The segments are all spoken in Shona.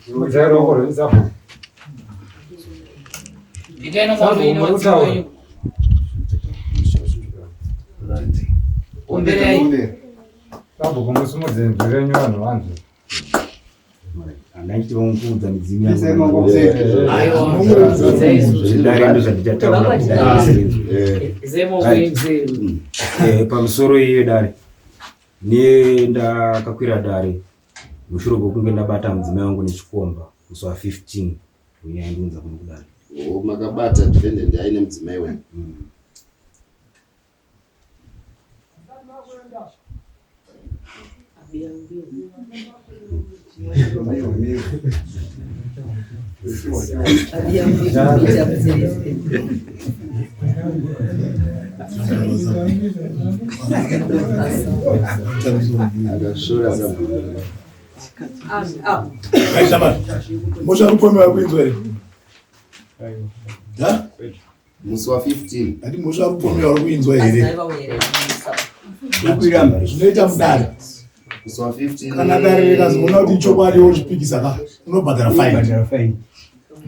Simudzai ruoko rwenyu sabhuku. Itai nomuono ine Muri kutaura. wenyu. Omberai. Sabhuku musimudze inzwi renyu vanhu vanzwe. Handachiti vangokuudza midzimu yangu. Isai maoko kuseri. Aiwa. Zvedare ndo zvandichataura kuti dare risinzwe. Zemo Right. kuinzeri. Pamusoro iye dare ne ndakakwira dare mushure kwekunge ndabata mudzimai wangu nechikomba musi wa 15 unyaya ndiunza kuno kudare. Oh, makabata defendant aine mudzimai wenyu. Akasvora sabhuku. Mhosva rupomewa kuinzwa here? Ha? Musi wa 15. Ati mhosva rupomewa uri kuinzwa here? Zvinoita mudare. Musi wa 15. Kana dare rikazoona kuti ichokwadi wochipikisa ka unobhadhara fine. Unobhadhara fine.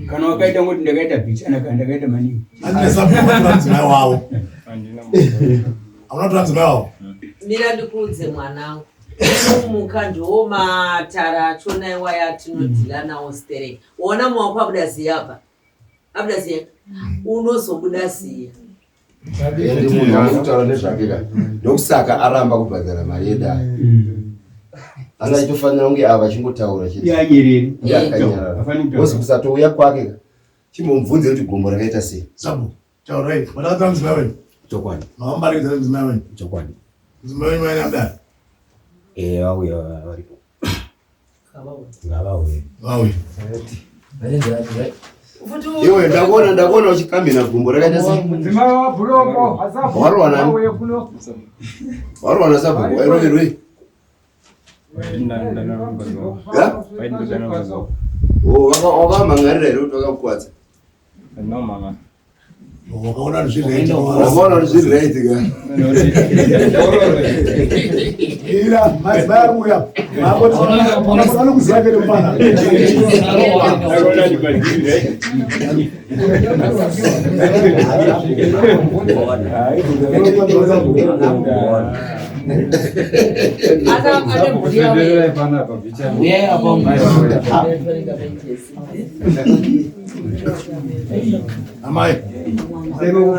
Kana wakaita ngoti ndakaita bichana kana ndakaita maningi. Andine sabhuku vatora mudzimai wavo. Hauna kutora mudzimai wavo? Mira ndikuudze mwanangu. Unomuka ndiwo matara achona iwaya atinodhila nawo stereki. Wona maoko abuda ziya apa. Abuda ziya. Unozobuda ziya. Ndi munhu wamuri kutaura nezvake ka. Ndokusaka aramba kubhadhara mari yedare. Anga achitofanira kunge ava achingotaura chete. Iye anyerere. Iye akanyarara. Hafani kutaura. Kozi kusatouya kwake ka. Chimbomubvunze kuti gombo rakaita sei. Sabhuku, taurai. Matakatora mudzimai wenyu? Chokwadi. Makambarekedzana mudzimai wenyu? Chokwadi. Mudzimai wenyu vaina mudare? Vauya varipo. Ngavauye. Vauye. Iwe ndakuona ndakuona uchikamhina gumbo rakaita sei. Mudzimai wabhuroko asabhuku. Warwa nani? Auye kuno. Warwa nasabhuku wairoverwei? Ya? Oh, wakamhan'arira here kuti wakakukwadza? Wakaona kuti zviri right. Wakaona kuti zviri right ka? Ira, madzimai ari kuuya. Anokuziva kere mufana. Akaona kuti mazviri right. Kutendererai panapa bichana. Uyai apa. Mai vauya. Amai.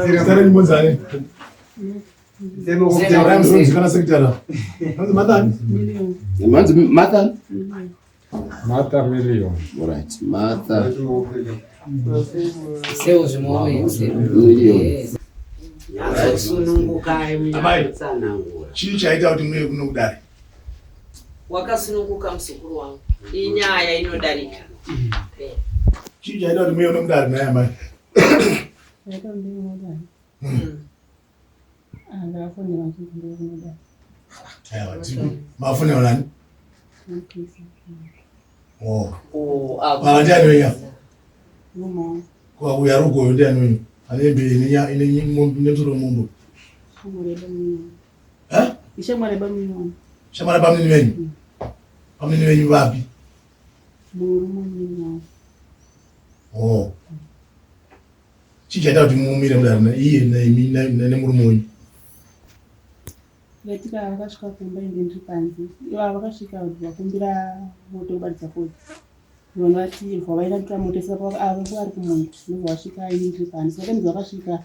Zita renyu monzani? Taurai musoro sekitara. Hanzi Martha. Manzi Martha? Martha Million. Alright, Martha Sewo zvimwe Million. Nyatsosunungukai Amai. munyatsanangura. Chii chaita kuti muuye kuno kudare? Wakasununguka muzukuru wangu. Inyaya inodarika. Chii chaita kuti muuye kuno kudare nhai amai? Aiwa, mafonerwa nani? Oh. Oh, ah, Baba ndiani wenyu apa? Kwa uya rugo uyu ndiani wenyu? Ane hembe ine ine ine musoro wemombe. Eh? Ishamwari bamunini wangu. Shamwari bamunini venyu? Bamunini venyu vapi? Murume wamunini wangu. Oh. Chii chaita kuti mumire mudare na iye naimi nemurume wenyu? Vaitika vakasvika kumba ende ndiri panze. Ivo vakasvika vakumbira moto kubatidza foni. Vanhu vati vaida kutora moto saka ava vari kumunda ndobva vasvika ini ndiri panze. Saka ndibva vakasvika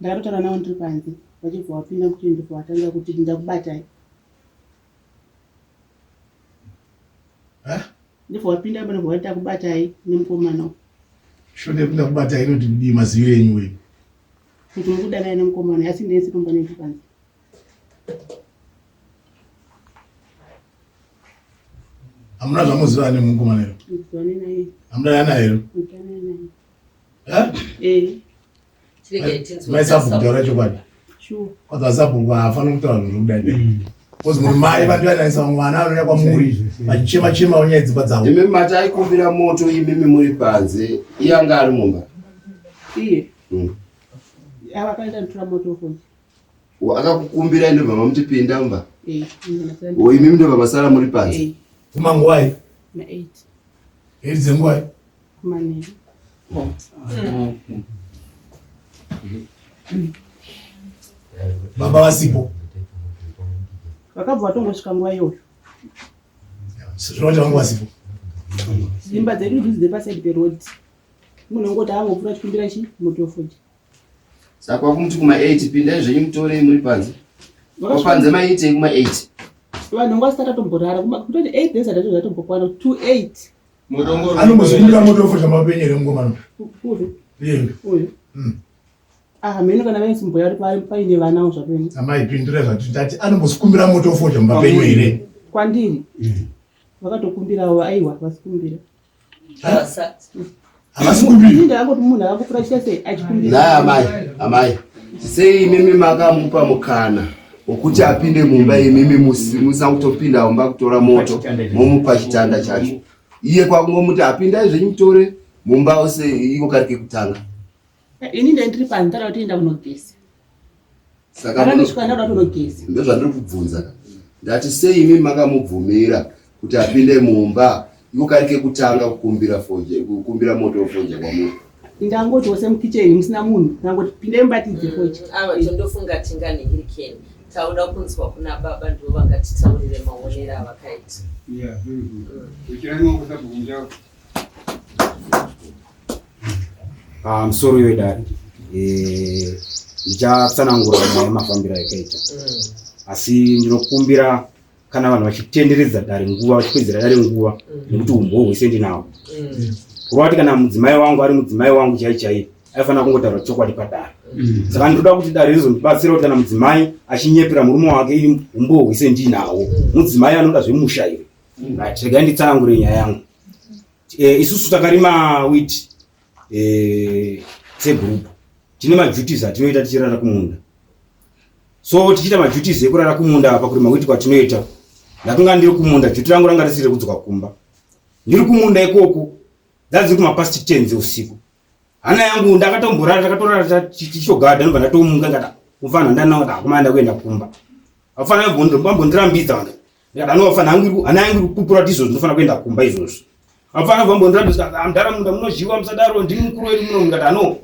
ndakatotaura navo ndiri panze vachibva vapinda kuti ndibva vatanga kuti ndakubatai. Eh? Ndibva vapinda apa ndobva vati ndakubatai nemukomana uyu. Shona yekuti ndakubatai inoti kudii maziviro enyu wenyu? Kuti uri kudanana nemukomana asi ndese pamba ndiri panze. Hamuna zvamuziva nemukomana here? Ndizivane naye. Hamuna naye here? Ndizivane naye. Eh? Eh, Chiregai tinzwe. Mai sabhuku kutaura chokwadi. sure. Kwanza sabhuku haafaniri kutaura zvinhu zvekudai. Kozi muri mai vandoyananisa vamwe vana vanouya kwamuri vachichema chema nyaya dzimba dzavo. Imi mati aikumbira moto imimi muri panze, iye anga ari mumba. Iye. Ava akaenda kutora moto futi. Akakukumbirai ndobva mamuti pinda mumba. Eh, Oh, imimi ndobva masara muri panze. Kumanguwai? Na 8. 8 dzenguva Kumanheru. Baba vasipo. Vakabva vatongosvika nguva iyoyo. Zvinoti vanga vasipo. Dzimba dzedu idzi dziri pasaidi peroad. Munhu ongoti angopfuura achikumbira chi moto wefodya. Saka wakumuti kuma 8 pindai zvenyu mutorei muri panze. Wapanze maiitei kuma 8? Vanhu vanga vasati tatomborara kutoti 8 days hatati zvatombokwana 2 8. Anombozvikumbira moto wefodya mapenyu here mukomana? Uyu. Iye. Uyu. Ah, mheno kana vaisumboya vari paine vanawo zvapenyu. Amai pindura zvati ndati anombozvikumbira moto wefodya mumapenyu here? Kwandiri. Vakatokumbirawo aiwa vasikumbira. Havasi kumbira. Ini ndakangoti munhu akangopfuura achiita sei achikumbira. Nhai amai, amai. Sei imimi makamupa mukana wekuti apinde mumba imimi musina kutopinda mumba kutora moto momupa chitanda chacho. Iye kwakungomuti apindai zvenyu mutore mumba ose iko kari kekutanga. Ini ndai ndiri panze ndada kuti enda kunogeza. Saka Akandosvika ndada kuti unogeza. Ndozvandiri kubvunza ka. Ndati sei imi makamubvumira kuti apinde mumba iko kari kekutanga kukumbira foja kukumbira moto wefoja kwamuri. Ndangoti wose mukicheni musina munhu ndangoti pindai mubatidze foja. Ava tondofunga tinganhingirikeni tauda kunzwa kuna baba ndivo vangatitaurire maonero avakaita. Yeah, very good. Uchiranwa Pamusoro wedare ndichatsanangura nyaya yemafambiro ayakaita, asi ndinokumbira kana vanhu vachitenderedza dare nguva, vachipedzera dare nguva, nekuti umbowo hwese ndinawo. Kureva kuti kana mudzimai wangu ari mudzimai wangu chai chaiye, aifanira kungotaura chokwadi padare. Saka ndinoda kuti dare rizondibatsira kuti kana mudzimai achinyepera murume wake, ini umbowo hwese ndinawo. Mudzimai anoda zvemusha here? Right, regai nditsanangure nyaya yangu. Isusu takarima wheat segroup, tine maduties atinoita tichirara kumunda. So tichiita maduties ekurara kumunda pakurima wheat kwatinoita, ndakanga ndiri kumunda, duty rangu ranga risiri kudzoka kumba. Ndiri kumunda ikoko, dzadziri kumapast 10 dzeusiku. Hana yangu ndakatomborara, takatorara tichitogadha, ndobva ndatomuka ndikati mufana ndanawo ndakumanda kuenda kumba. Vafana vambondirambidza vanhu. Ndikati ano vafana hangu hana yangu iri kupupura kuti izvozvo ndinofanira kuenda kumba izvozvo. Vafana vambondirambidza, ah, mudhara munda munozhiwa musadaro, ndini mukuru wedu muno. Ndikati ano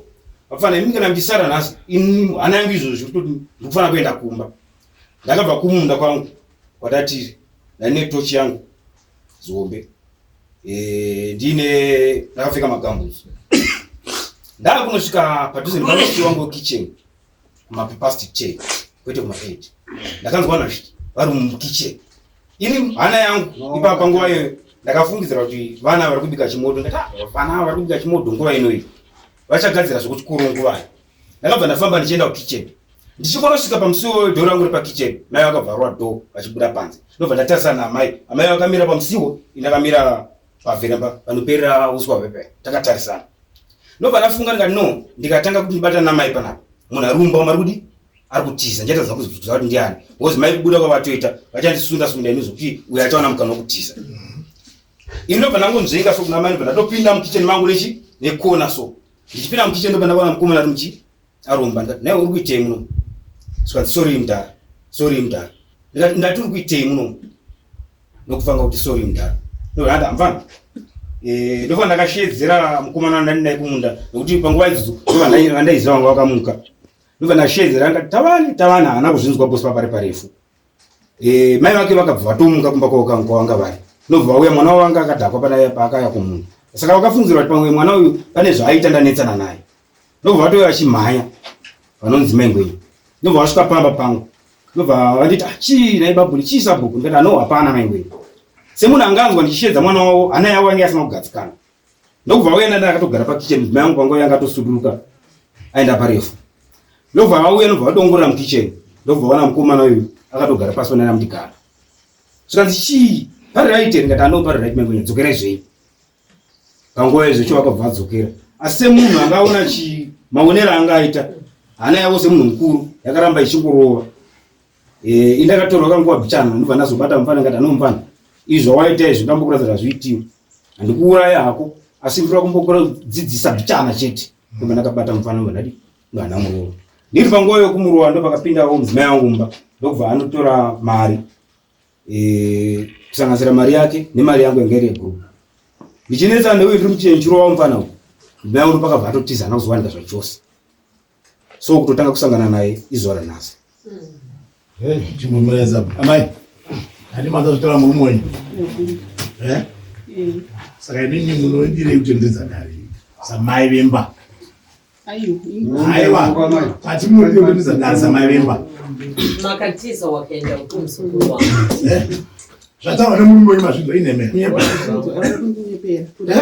vafana imi kana muchisara nhasi, ini hana yangu izvozvo kutoti ndikufanira kuenda kumba. Ndakabva kumunda kwangu kwatatiri, ndaine tochi yangu zihombe, ndine ndakapfeka magambutsu. Ndakunosvika padhuze nepamusiwo wangu wekitchen kumapast 10 kwete kuma 8, ndakanzwa vanhu vari mukitchen. Ini hana yangu ipapa nguva iyoyo ndakafungidzira kuti vana vari kubika chimoto. Ndati "Ah, vana vari kubika chimoto nguva inoyi vachagadzira zvekuchikoro nguvai." Ndakabva ndafamba ndichienda kukitchen. Ndichikonosvika pamusiwo wedhoo rangu repakitchen, mai vakabvarura dhoo vachibuda panze. Ndobva ndatarisana naamai. Amai vakamira pamusiwo, ini ndakamira pavheramba panoperera uswa hwepe, takatarisana. Ndobva ndafunga ndikati no, ndikatanga kuti ndibatana namai panapa, munhu ari mumba umu ari kudi ari kutiza, ndichatadza kuziva kuti ndiani, because mai kubuda kwavatoita vachandisunda sunda ini zvokuti uyo achawana mukana wekutiza. Ini ndobva ndangonzvenga so kuna mai, ndobva ndatopinda mukitchen mangu nechi nekona. So ndichipinda mukitchen ndobva ndaona mukomana ari muchi aromba. Ndikati naye uri kuitei muno? Zvikanzi sorry mudhara, sorry mudhara. Ndikati ndati uri kuitei muno? Nokufanga kuti sorry mudhara. Ndobva ndati hamfana, ndobva ndakashedzera mukomana ndani naye kumunda, nekuti panguva idzodzo ndobva vandaiziva vanga vakamuka. Ndobva ndashedzera ndikati tavani, tavani. Haana kuzvinzwa bosi papari parefu. Mai vake vakabva vatomuka kumba kwavo kwavanga vari, ndobva vauya. Mwana wavo anga akadhakwa pana paakauya kumunda, saka vakafungidzira kuti pamwe mwana uyu pane zvaaita ndanetsana naye. Ndobva vatouya vachimhanya, vanonzi mai Ngwenyu. Ndobva vasvika pamba pangu, ndobva vanditi "Ah, chii nai babuli, chii sabhuku?" Ndikati ano hapana mai Ngwenyu. Semunhu anganzwa ndichishedza mwana wavo, hana yavo yange asina kugadzikana. Ndokubva vauya, ndanda akatogara pakitchen, mudzimai wangu panguva yanga atosuduruka aenda parefu. Ndobva vauya, ndobva vadongorera mukitchen, ndobva vaona mukomana uyu akatogara pasi panana mutigara. Zvikanzi chii, pari right here? Ndikati ano pari right mai Ngwenya, dzokerai zvenyu. Panguva izvo cho vakabva vadzokera, asi semunhu angaona chi maonero anga aita hana yavo semunhu mukuru yakaramba ichingorova. Indakatorwa kanguva bichana, ndobva ndazobata mufana ngati ano mufana, izvi zvawaita izvi ndambokuratidza zvazviitiwa, handikuuraya hako asi ndinoda kumbokudzidzisa bichana chete. Ndobva ndakabata mufana, ndobva ndadi ndobva ndamurova. Ndiri panguva yokumurova ndopakapindawo mudzimai wangu mumba, ndokubva anotora mari, kusanganisira mari yake nemari yangu yanga iri yegroup. Ndichinetsa neuyu ndiri mukicheni ndichirova mufana uyu. Mai wangu pakabva atotiza haana kuzowanika zvachose. So kutotanga kusangana naye izuva ranhasi. Chimbomira amai. Handi mazazvitora murume wenyu. Eh? Saka imimi munodirei kutenderedza dare? Samai vemba. Aiwa. Ati munodirei kutenderedza dare samai vemba. Makatiza wakaenda kumusukuru wangu. Eh? Zvataurwa nemurume wenyu mazvinzwa inheme. Kunyepa. Kundinyepera. Kuti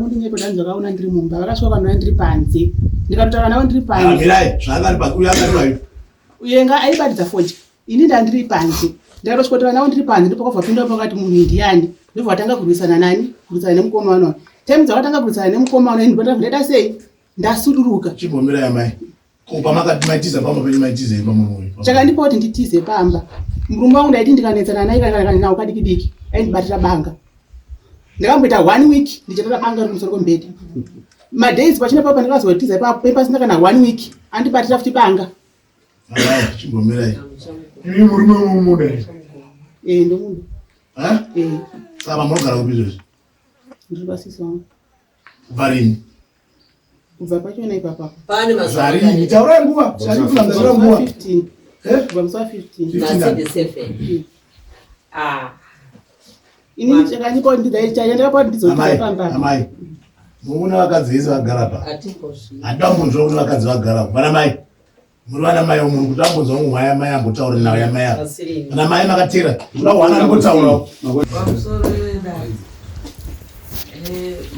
kundinyepera ndakaona ndiri mumba. Vakasvika vanhu ndiri panze. Ndikatotaura navo ndiri panze. Mirai, zvaanga ari panze, uyo anga ari papi? Uyenga aibatidza fodya. Ini ndandiri panze. Ndakatosvikotaura navo ndiri panze ndipo pakabva pinda pakati munhu ndiyani. Ndobva vatanga kurwisana nani? Kurwisana nemukomana uyu. Time dzakatanga kurwisana nemukomana uyu ndipo ndaita sei? Ndasuduruka. Chimbomirai amai. Ko pamakati maitiza pamba penyu maitizei pamurume uyu? Chakandipa kuti nditize pamba. Murume wangu ndaiti ndikanetsana naye kana nawo kadiki diki aindibatira banga. Ndakamboita one week ndichitora banga riri kumusoro kwemubhedha. Madays pachina papa ndakazotiza ipapo pasina kana one week andibatira futi banga. Amai, chimbomirai. Imi murume mumuda here? Eh, ndomuda. Eh? Eh. Saka munogara kupi izvozvi? Ndiri pasisi wangu. Kubva rini? Kubva pachona ipapa. Pane mazuva Zvarini? Taurai nguva. Taurai nguva. 15. Eh? Kubva musi wa 15. Nhasi ndi 7. Ah. Ini chakandipa kuti ndakapa kuti ndizotiza Amai, pamba. amai. Muona vakadzi vese vagara pa. Atimbozvi. Handambonzwa kuti vakadzi vagara pa. Vana mai. Muri vana mai munhu kuti ambonzwa nguva yamai ambotaura nawo yamai apa. Asirini. Vana mai makatera. Kuda kuwana ambotaurawo. Pamusoro wedare,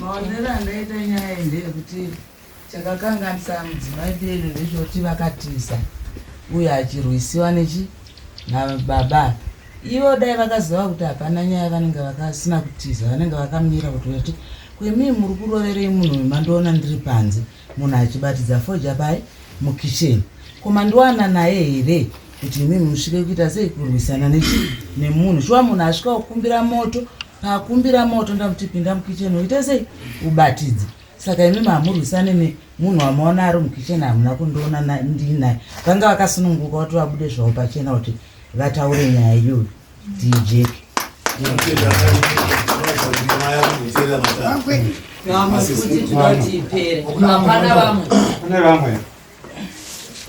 maonero andaita nyaya iyi ndeyekuti chakakanganisa mudzimai Belo ndechekuti vakatiza uye achirwisiwa nechi nababa. Ivo dai vakaziva kuti hapana nyaya vanenge vakasina kutiza, vanenge vakamira kuti vati kwemii muri kuroverei munhu uyu mandiona ndiri panze munhu achibatidza fodya pai mukicheni. Ko mandiwana naye here kuti imimi musvike kuita sei kurwisana nechi nemunhu? Shuwa munhu asvika kukumbira moto, paakumbira moto ndamuti pinda mukicheni uite sei ubatidze. Saka imimi hamurwisane nemunhu wamaona ari mukicheni hamuna kundiona ndinaye. Vanga vakasununguka kuti vabude zvavo pachena kuti vataure nyaya iyoyo dijeke. Vamwe futi toda kuti ipere. Hapana vamwe. Kune vamwe.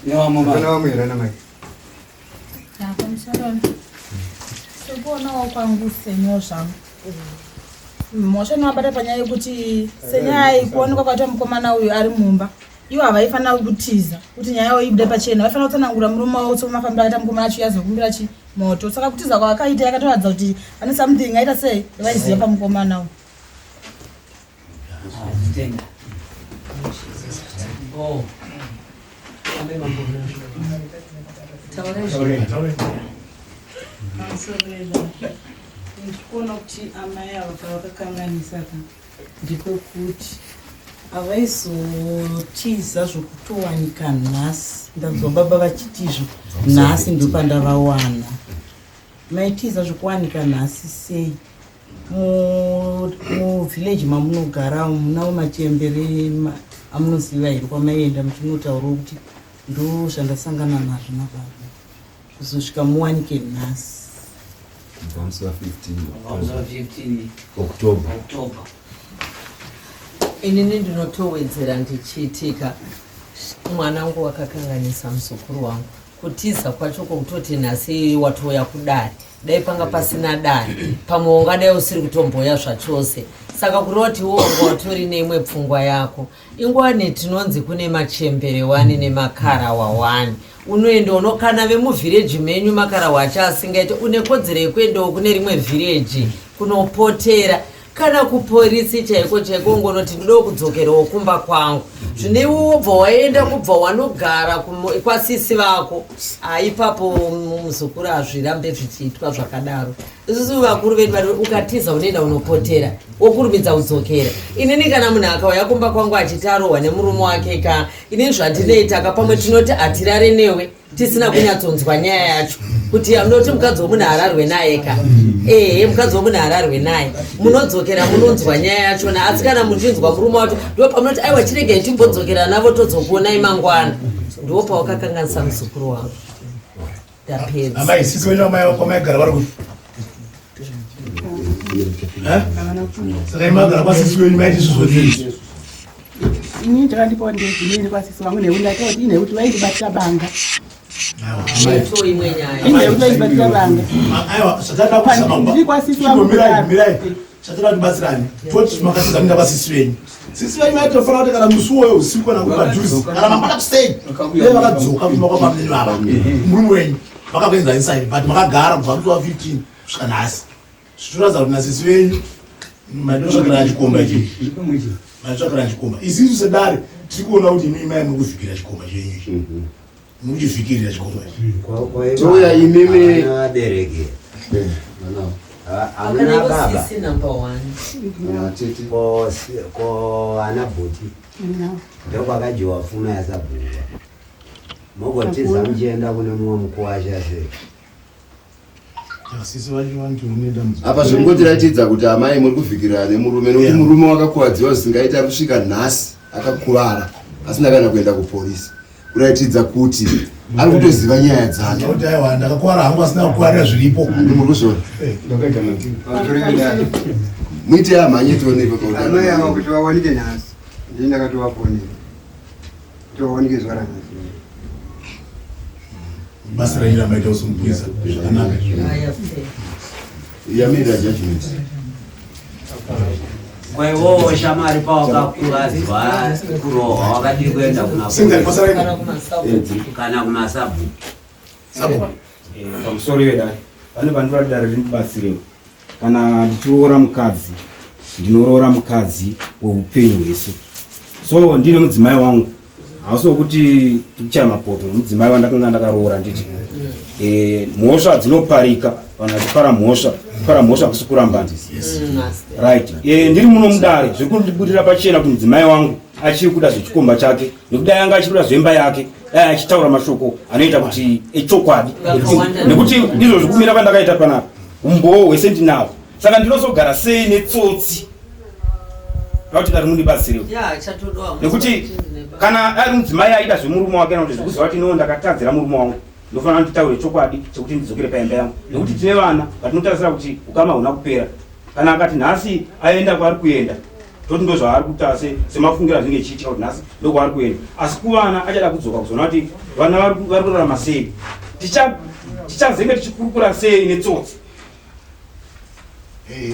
Nevamwe Kune vamwe here ana mai? Pamusoro sekuonawo kwangu senyo zvangu mhosva inovabata panyaya yekuti senyaya ikuonekwa kwaita mukomana uyu ari mumba ivo havaifanira kutiza kuti nyaya yavo ibude pachena vaifanira kutsanangura murume wavo kuti mafambiro akaita mukomana acho yazokumbira chi moto saka kutiza kwavakaita yakatoratidza kuti pane something aita sei vaiziva pamukomana uyu. Tenda. Oh. Amai mambo. Taurai. Pamusoro wedare, ndikuona kuti amai ava pavakakanganisa ka ndepekuti havaizotiza zvokutowanika nhasi. Ndanzwa baba vachitizvo nhasi ndopandavawana. Maitiza zvokuwanika nhasi sei? Muvhileji mamunogara munawo machembere amunoziva here kwamaienda muchinotaurawo kuti ndo zvandasangana nazvo nababa kuzosvika muwanike nhasi? Kubva musi wa 15 Musi wa 15 October. October. Inini ndinotowedzera ndichiitika mwanangu wakakanganisa muzukuru wangu. Kutiza kwacho kwokutoti nhasi watouya kudare. Dai panga pasina dare pamwe ungadai usiri kutomboya zvachose. Saka kureva kuti iwe wanga watori neimwe pfungwa yako. Ingwani tinonzi kune machembere wani nemakarawa wani. Unoenda unokana vemuvhireji menyu makarawa acho asingaite une kodzero yekuendawo kune rimwe vhireji kunopotera kana kuporisi chaiko chaiko ungonoti ndoda kudzokerawo kumba kwangu. Zvino iwe wobva waenda kubva wanogara kwasisi vako. Ipapo muzukuru hazvirambe zvichiitwa zvakadaro. Isusu vakuru vedu vari ukatiza unoenda unopotera wokurumidza kudzokera. Inini kana munhu akauya kumba kwangu achiti arohwa nemurume wake ka inini zvandinoita ka pamwe tinoti hatirare newe tisina kunyatsonzwa nyaya yacho kuti munoti mukadzi womunhu ararwe naye ka. Ehe, mukadzi womunhu ararwe naye munodzokera munonzwa nyaya yachona. Asi kana muchinzwa murume wacho ndo pamunoti aiwa chiregei timbodzokera navo tozokuonai mangwana. Ndo pawakakanganisa muzukuru wangu. Ndapedza. Amai, sisi wenyu amai kwamaigara vari kupi? Saka imagara kwasisi wenyu maiti zvizvodii? Ini chakandipawo ndezvimene kwasisi vangu nekuti ndakaoti ine kuti vaindibatira banga. Ito imwe nyaya. Ine kuti vaindibatira banga. Aiwa, zvatada kusama Ndiri kwasisi vangu. Mirai, mirai. Zvatada tibatsirane. Toti makasiza minda kwasisi venyu. Sisi venyu vaitofanira kuti kana musi uwoyo usiku kana kuti padhuze kana mangwana kuseni dai vakadzoka kumba kwabamnini vava murume wenyu vakakuenza inside but makagara kubva musi wa 15 kusvika nhasi. Zvitoratidza kuti nasisi venyu maitotsvakira chikomba ichi. Maitotsvakira chikomba. Isisu sedare tiri kuona kuti imi mai muri kuvhikira chikomba chenyu ichi. Muri kuchivhikirira chikomba ichi. Touya imimi vabereki Akana hamuna baba sisi number one. ko ko ana bhuti ndokwakadyiwa pfuma yasabhuwa mogotiza muchienda kune mumwe mukuwasha sei Sisi vacho vanoti une dambudziko. Apa zviringotiratidza kuti amai muri kuvhikirira nemurume nekuti murume wakakuvadziwa zvisingaita kusvika nhasi akakuvara asina kana kuenda kupolisi kuratidza kuti ari kutoziva nyaya dzake. Ndikuti aiwa ndakakuwara hangu asina kukuwarira zviripo. Muri kuzviona? Muite amhanye tione ipapo. Amai ava kuti vawanike nhasi ndini ndakatovafonera kuti vawanike zuva ranhasi. Basa renyu ramaita kusungwisa zvakanaka. Yamirira judgment. Kwaiwowo shamwari pawakakuvadzwa kurohwa wakadii kuenda Singa, basa renyu. kana kumasabhuku? Pamusoro wedare pane pandinoda dare rindibatsirewo. Kana ndichiroora mukadzi, ndinoroora mukadzi weupenyu hwese. So ndine mudzimai wangu, hausi wekuti tikuchaya mapoto mudzimai wandakanga ndakaroora nditi mhosva dzinoparika. Vanhu vachipara mhosva, kupara mhosva kusi kurambana, right? Ndiri muno mudare, zviri kundibudira pachena kuti mudzimai wangu achiri kuda zvechikomba chake, nekuti dai anga achiri kuda zvemba yake dai achitaura mashoko anoita kuti echokwadi. Nekuti ndizvo zvikumira kwandakaita panapa, umbowo hwese ndinawo. Saka ndinozogara sei netsotsi? Pakuti dare mundibatsirewo. Ya, chatodowa. Nekuti kana ari mudzimai aida zvemurume wake, kana kuti zvikuziva kuti no, ndakatadzira murume wangu, ndofanira nditaure chokwadi chekuti ndidzokere paimba yangu, nekuti tine vana vatinotarisira kuti ukama huna kupera. Kana akati nhasi aenda kwaari kuenda, toti ndo zvaari kuita semafungiro azvinenge chiitika kuti nhasi ndokwaari kuenda, asi kuvana achada kudzoka kuzoona kuti vana vari kurarama sei. Tichazenge tichikurukura sei netsotsi?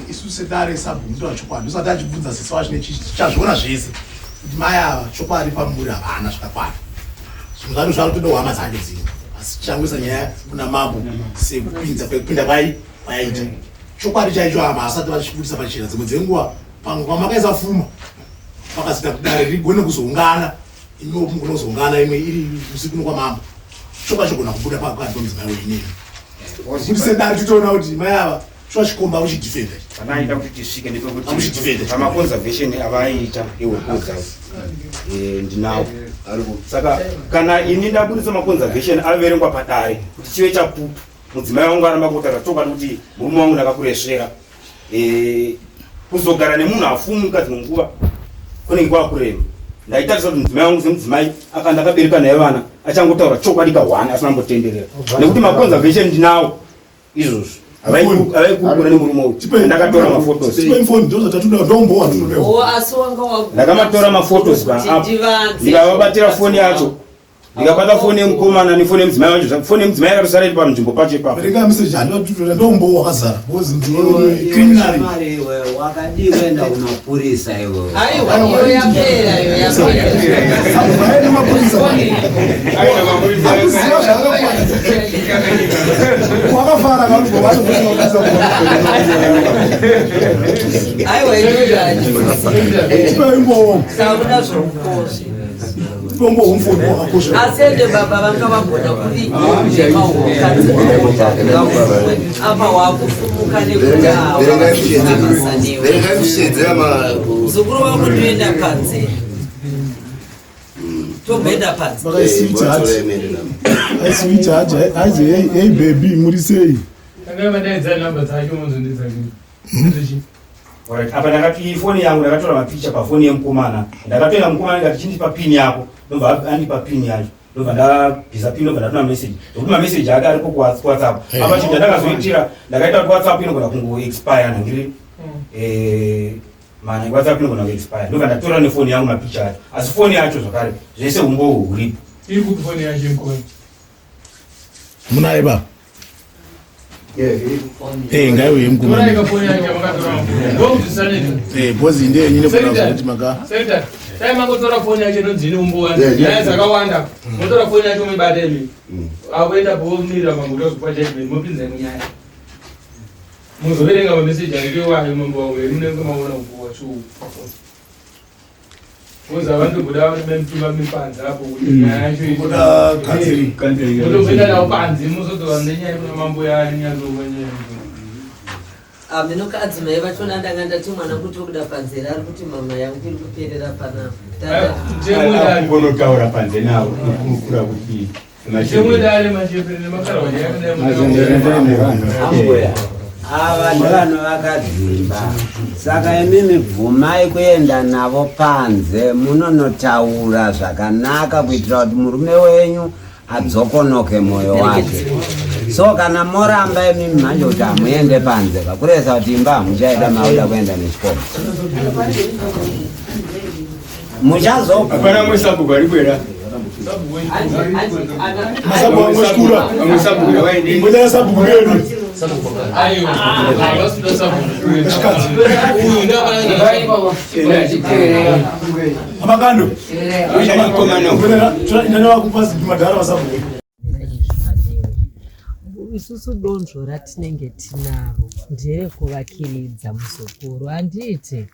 Isu sedare sabvunzira chokwadi usati achibvunza sisi wacho tichazviona zvese kuti mai ava chokwadi pamuri havana zvakakwana. Zvinhu zvacho zvakutoda hama dzake dzino, asi tichangoisa nyaya kuna mambo sekupinza kwekupinda kwai kwayaita chokwadi chaicho hama asati vachibudisa pachena. Dzimwe dzenguva pamwe kwamakaisa fuma pakazita kudare rigone kuzoungana, imiwo mugone kuzoungana imwe iri usiku nokwamambo, chokwadi chogona kubuda pakati pemudzimai wenyu kuti sedare titoona kuti mai ava shuwa chikomba uchidefenda. Panaita kuti tisvike ndepekuti Amuchidefenda. pamaconservation avaiita ihuku dzavo ndinawo. Saka kana ini ndabudisa maconservation averengwa padare kuti chive chapupu, mudzimai wangu aramba kutaura chokwadi kuti murume wangu ndakakuresvera, kuzogara nemunhu afumuka dzimwe nguva kunenge kwakurema. Ndaitarisa kuti mudzimai wangu semudzimai aka ndakabereka naye vana achangotaura chokwadi kahwani asina kumbotenderera, nekuti maconservation ndinawo izvozvo havaikurukura nemurume uyu. Ndakatora mafotos. Oh, asi wanga wagu. Ndakamatora mafotos Kuti paapp, ndivanze. ndikavabatira foni yacho, ndikabata foni yemukomana nefoni yemudzimai wacho. Foni yemudzimai yakatosara iri panzvimbo pacho ipapo. Verenga message handinototora ndombo wakazara because criminal. Shamwari iwe wakadii kuenda kumapurisa iwe? Aiwa, iyo yapera, iyo yapera. Akuziva zvaakakwana wakafara. Aiwa, iyo Imbowo. Sakuda zvoukoshe. Tombo humfoni wakakosha. Asi ende baba vanga vagona kuvimaukadzi apa wakufumuka nekuti Verengai kushedzera ma muzukuru wangu ndoenda panze, tomboenda panze. Sweet heart hanzi, "Hey baby, muri sei?" Tangai madaidza namba dzacho mozondidza. Alright, apa ndakati foni yangu ndakatora mapicha pafoni yemukomana. Ndakatoenda mukomana ndikati chindipa pin yako, ndobva andipa pin yacho, ndobva ndabvisa pin, ndobva ndatuma message, ndokuti mameseji ake aripo kuWhatsApp. Apa chinhu chandakazoitira, ndakaita kuti WhatsApp inogona kungo expire nangiri. eh, mani whatsapp inogona kuexpire ndobva ndatora nefoni yangu mapicha acho asi foni yacho zvakare zvese umbowo huripo iri kupi foni yacho mukoma Munaye baba. Eh, ngaiuye mukoma. Torai kafoni yacho yamakatora ndokuzisaneta Eh, bozi ndiye nyine kuna kuti maka. Senator, dai mangotora foni yacho inonzi ine umbowo Yeah, yeah. nyaya dzakawanda motora foni yacho moibata imi akuenda pomirira mambo tozopa judgment mopinza munyaya muzoverenga mameseji anenge iwayo mambo wangu munenge maona umbowo wacho pafoni koza vandobuda memutumba mipanzi apo kuti nyaya yacho Kuda kanzeri. motopinda nawo panze muzodzoka nenyaya kuna mambo yanyatsoka nyaya Ameno adzimai vachona ndanga ndati mwana kuti okuda panze ari kuti mama yangu iri kuperera panapa. Kugonotaura panze navo kukurukura kuti Chemudare machepere nemakarwa Ambuya, ava ndivanhu vakadzimba saka imimi bvumai kuenda navo panze munonotaura zvakanaka kuitira kuti murume wenyu adzokonoke mwoyo wake so kana moramba imimi manje kuti hamuende panze kakuresa kuti imba hamuchaida makuda kuenda nechikoro muchazobva hapana musabhuku ari kwera Masabhuku angoshkura. Musabhuku waende. Ngoja sabhuku vedu. Amakando. Inana kupa madhara vasabhuku. Isusu donzvo ratinenge tinaro nderekuvakiridza muzukuru handiti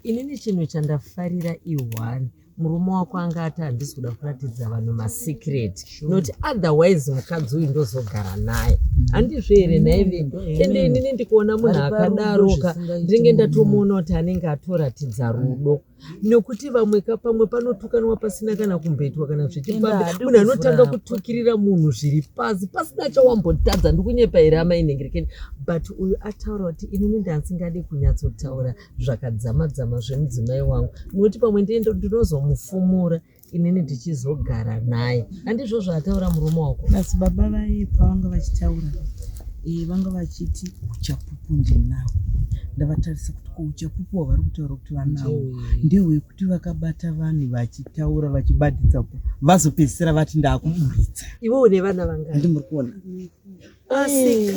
inini chinhu chandafarira i1 murume wako anga ati handisi kuda kuratidza vanhu masikireti nokuti otherwise mukadzi uyu ndozogara naye handizvo here naive ende inini ndikuona munhu Vari parudo akadaroka zvisingaiti ndinenge munhu. ndatomuona kuti anenge atoratidza rudo nekuti vamwe ka pamwe panotukanwa pasina kana kumboitwa kana Ende zvichifambi haadi munhu anotanga kuvhura kutukirira munhu zviri pasi pasina chawambotadza ndikunyepa here amainengerekeni but uyu ataura kuti inini ndasingadi kunyatsotaura zvakadzama-dzama zvemudzimai wangu nokuti pamwe ndiende ndinozomufumura inini ndichizogara naye handizvo zvaataura murume wako Asi baba vaye pavanga vachitaura eh, vanga vachiti uchapupu ndinahwo. Ndavatarisa kuti ko uchapupu hwavari kutaura kuti vanahwo ndehwekuti vakabata vanhu vachitaura vachibatidza vazopedzisira vati ndaakuburitsa. Iwe une vana vangani? Handi muri kuona. Asi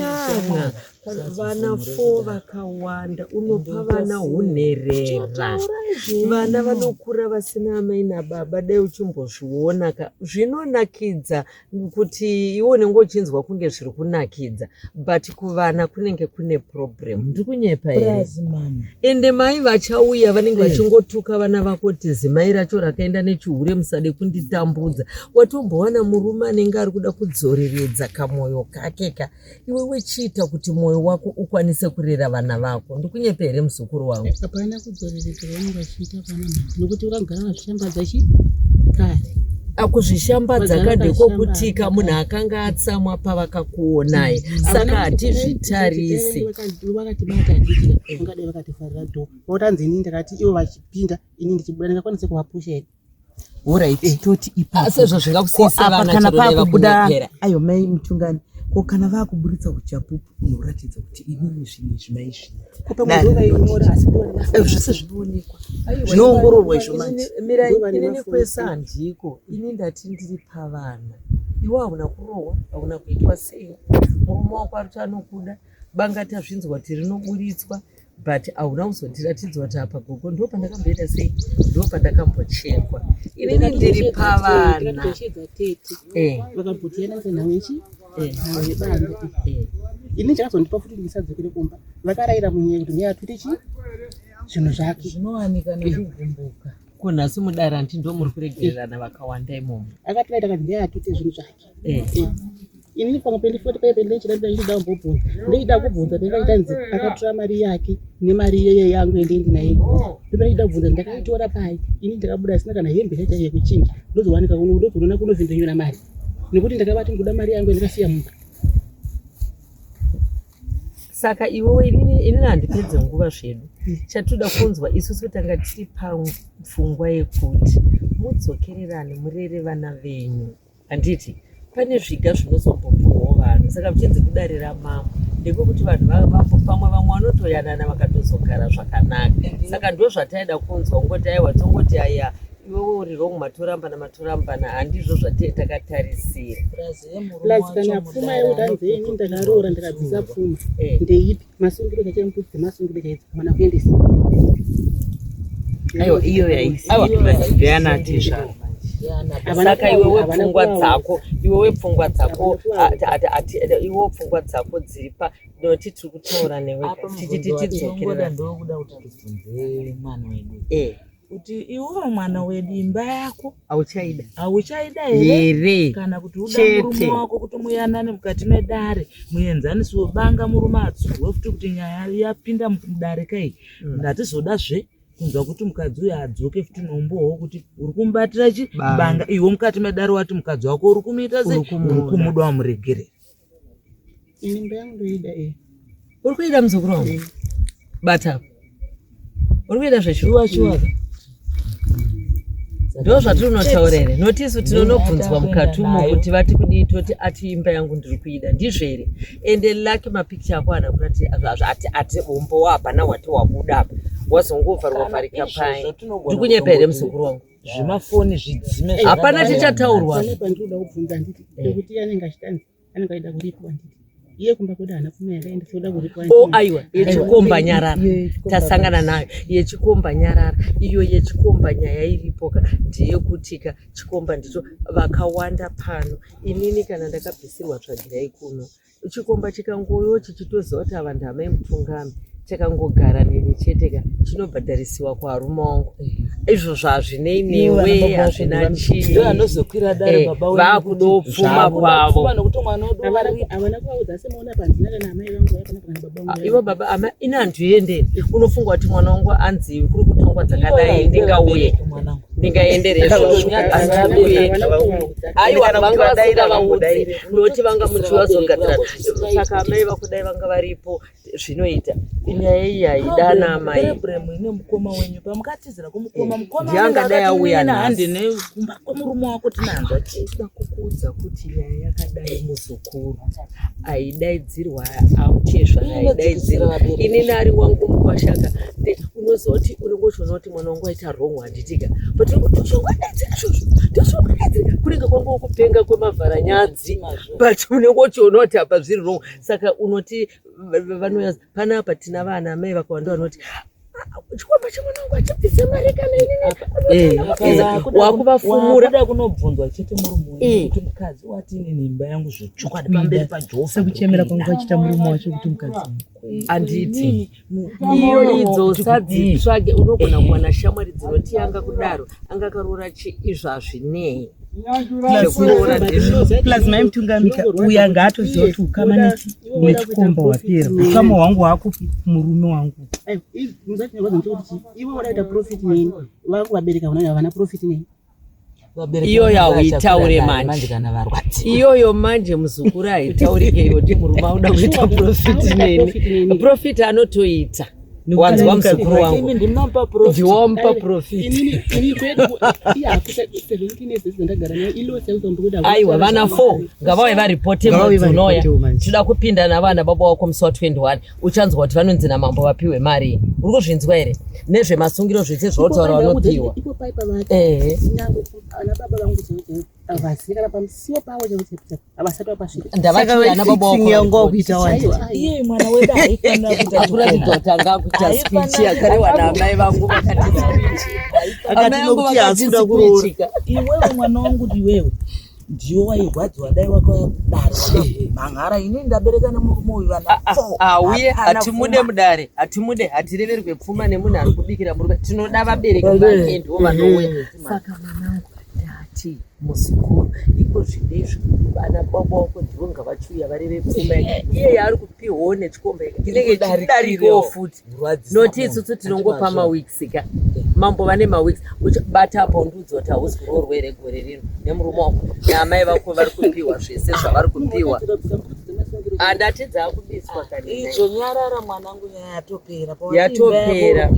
kana vana fo vakawanda unopa vana hunherera vana vanokura vasina amai nababa dai uchimbozviona ka zvinonakidza kuti iwe unenge uchinzwa kunge zviri kunakidza but kuvana kunenge kune problem ndiri kunyepa here Purazi mama. ende mai vachauya vanenge vachingotuka vana vako kuti zimai racho rakaenda nechihure musade kunditambudza watombowana murume anenge ari kuda kudzoreredza kamwoyo kake ka iwe wechiita kuti mwoyo wako ukwanise kurera vana vako ndikunyepa here muzukuru wangu Hapana kudzoreredza vanenge vachiita pana mama nokuti vakagara vazvishambadza chi kare. Akuzvishambadza Vagara kandekwokutika munhu akanga atsamwa pavakakuonai saka hatizvitarisi Vakatibata handiti vangadai vakatifarira dho. Votanzi inini ndakati ivo vachipinda ini ndichibuda ndingakwanise kuvapusha here. Alright, toti ipapo. Sezvo zvingakusiyisa Ko apa vana kana chero dai pakubuda vakunyepera. ayo mai mutungani ko kana vakuburitsa uchapupu unoratidza kuti inini zvinhu izvi maizviita. Ko pamwe ndo vainyora asi ndo vane Ayo zvese zvinoonekwa. Zvinoongororwa izvo manje. Mirai, Ndo vane inini mafoni. kwese handiko ini ndati ndiri pavana iwe hauna kurohwa hauna kuitwa sei murume wako ari kuti anokuda banga tazvinzwa kuti rinoburitswa but hauna kuzotiratidzwa kuti apa gogo ndo pandakamboita sei ndo pandakambochekwa inini ndiri pavana Ndakatoshedza tete. Eh. Vakabhutiyananisa nhau yechi Eh. nhau yebanze. Ini chakazondipa futi ndisadzokere kumba. Vakarayira munyaya kuti ngeyatwite chi zvinhu zvake. Zvinowanika nekugumbuka. Ko nhasi mudare hanti ndo muri kuregererana vakawanda imomo Akatiraita akati ngeyatwite zvinhu zvake. Eh. Inini pamwe pendifoti paipe ndechida ndachida kumbobvunza. Ndeida kubvunza pendakaita nzi akatora mari yake nemari yeye yangu yendindi naye. Ndopandida kubvunza ndakaitora pai. Ini ndakabuda asina kana hembe chaita yekuchinja. Ndozowanika kuno ndozoona kunovhindanyura mari. Nekuti ndakavati ndikuda mari yangu yandakasiya mumba. Saka iwewe inini inini handipedze nguva zvedu chatoda kunzwa isusu tanga tiri pafungwa yekuti mudzokererane murere vana venyu handiti pane zviga zvinozombopuwawo vanhu saka muchinzi kudare ramambo Ndekekuti vanhu pamwe vamwe vanotoyanana vakatozogara zvakanaka. Saka ndo zvataida kunzwa kungoti aiwa tongoti aya iwewe uri wrong matorambana matorambana handizvo zvatee takatarisira. Plus kana pfuma yekuti hanzi ini ndakaroora ndikabvisa pfuma ndeipi masungiro chaicho mbudzi dzemasungiro chaidzo havana kuendesa. Aiwa iyo yaisiana tezvara. Saka iwewe pfungwa dzako iwewe pfungwa dzako iwewe pfungwa dzako dziri pa noti tiri kutaura newe tichiti tidzokerera ndokuda kuti tibvunze mwana wedu eh. kuti iwewe mwana wedu imba yako hauchaida hauchaida here kana kuti uda murume wako kuti muyanane mukati medare muenzanisi webanga murume atsurwe futi kuti nyaya yapinda mudare kai ndatizoda zve kunzwa kuti mukadzi uyu adzoke futi nombowo kuti uri kumubatira chi banga iwe mukati medare wati mukadzi wako uri kumuita sei uri kumuda wamuregerera Ini imba yangu ndoida eh. Uri kuida muzukuru wangu? Eh. Bata. Uri kuida zveshuwa shuwa. Ndo zvatinotaura here? Noti isu tinonobvunzwa mukati umo kuti vati kudii toti ati imba yangu ndiri kuida ndizvo here? Ende lucky mapicture ako haana kurati ati ati umbowo hapana wati wabuda apa wazongovharwa vharika pai. Ndikunyepa here muzukuru wangu? Zvemafoni zvidzime. Hapana chichataurwa. Pane pandinoda kubvunza handiti nekuti iye anenge achitanzi anenge aida kuripwa handiti iye kumba kwedu haana pfuma yakaenda soda kuripwa o oh, aiwa yechikomba nyarara tasangana nayo yechikomba nyarara iyo yechikomba nyaya iripoka ndeyekutika chikomba ndicho vakawanda pano inini kana ndakabvisirwa tsvagirai kuno Chikomba chikangouyawo chichitoziva kuti ava ndamai mutungami chakangogara neni chete ka chinobhadharisiwa kuarume wangu izvozvo hazvinei newe hazvina chiivanozokwira dare eh, baba vakudawo pfuma kwavo ah, ivo baba ama ini handiendeni unofunga kuti mwana wangu anzi kuri kutongwa dzakadai ndingauye ndingaenderezvo aiwa vanga vasingavaudzi noti vanga muchivazogadzira saka amai vakudai vanga varipo zvinoita nyaya iyi haida ana amai problem ine mukoma wenyu pamukatizira kumukoma eh, mukoma ndiangadai auya hande nekumba kwemurume wako tinanzwa chida kukuudza kuti nyaya yakadai muzukuru aidaidzirwa autezva aidaidzirwa inini ari wangu mukwashaka unoziva kuti unenge uchiona kuti mwana wangu aita wrong handitika but toshongadaidzira shosho toshongadaidzira kunenge kwangu kupenga kwemavharanyadzi but unenge uchiona kuti apa zviri wrong saka unoti vanouya panapa tina vana amai vakawanda vanoti chikomba chemwana wangu achibvise mari kana inini eh, wakuvafumura kuda kunobvunzwa chete murume eh. kuti mukadzi wati inini imba yangu zvechokwadi pamberi paJehovha sekuchemera kwangu kwachita murume wacho kuti mukadzi anditi iyo idzo usadzitsvage unogona kuwana shamwari dzinoti anga kudaro anga karoora chi izvo hazvinei plus mai mutungamika uyu anga atoziva kuti ukama nechikomba hwapera ukama hwangu hwakupi murume wangu iwe wadaita profit neni vako vabereki havana profit neni iyoyo hauitaure manje iyoyo manje muzukuru haitaurike yoti murume auda kuita profit neni profit anotoita wanzwa muzukuru wangu ndiwomupa profit aiwa vana 4 ngavauye varipote mwedzi unoya tinoda kupinda navana baba wako musi wa 21 uchanzwa kuti vanonzi namambo vapiwe mari uri kuzvinzwa here nezvemasungiro zvese zvautaura vanopiwa ehe ndavati ana baba iye mwana wedu haifanira kuratidza kuti anga akuita speech yakarewa naamai vangu vakati speech amai vangu vakati speech iwewe mwana wangu iwewe ndiwe wairwadziwa dai wakauya kudare wakamhan'ara ini ndabereka nemurume uyu vana ah, ah, auye ah, hatimude mudare hatimude hatireverwe pfuma nemunhu ari kubikira murume tinoda vabereki vake ndivo vanouya mm. saka mwanangu ndati muzukuru iko zvinezvi vana baba wako ndivo ngavachiuya vareve pfuma iye yaari kupiwawo nechikomba inenge ichidarikawo futi noti isusu tinongopa maweeks ka mambo vane maweeks bata apa undiudza kuti hauzi kuroorwa here gore rino nemurume wako naamai vako vari kupiwa zvese zvavari kupiwa andati dzaakubiswa kani idzo nyarara mwanangu nyaya yatopera yatopera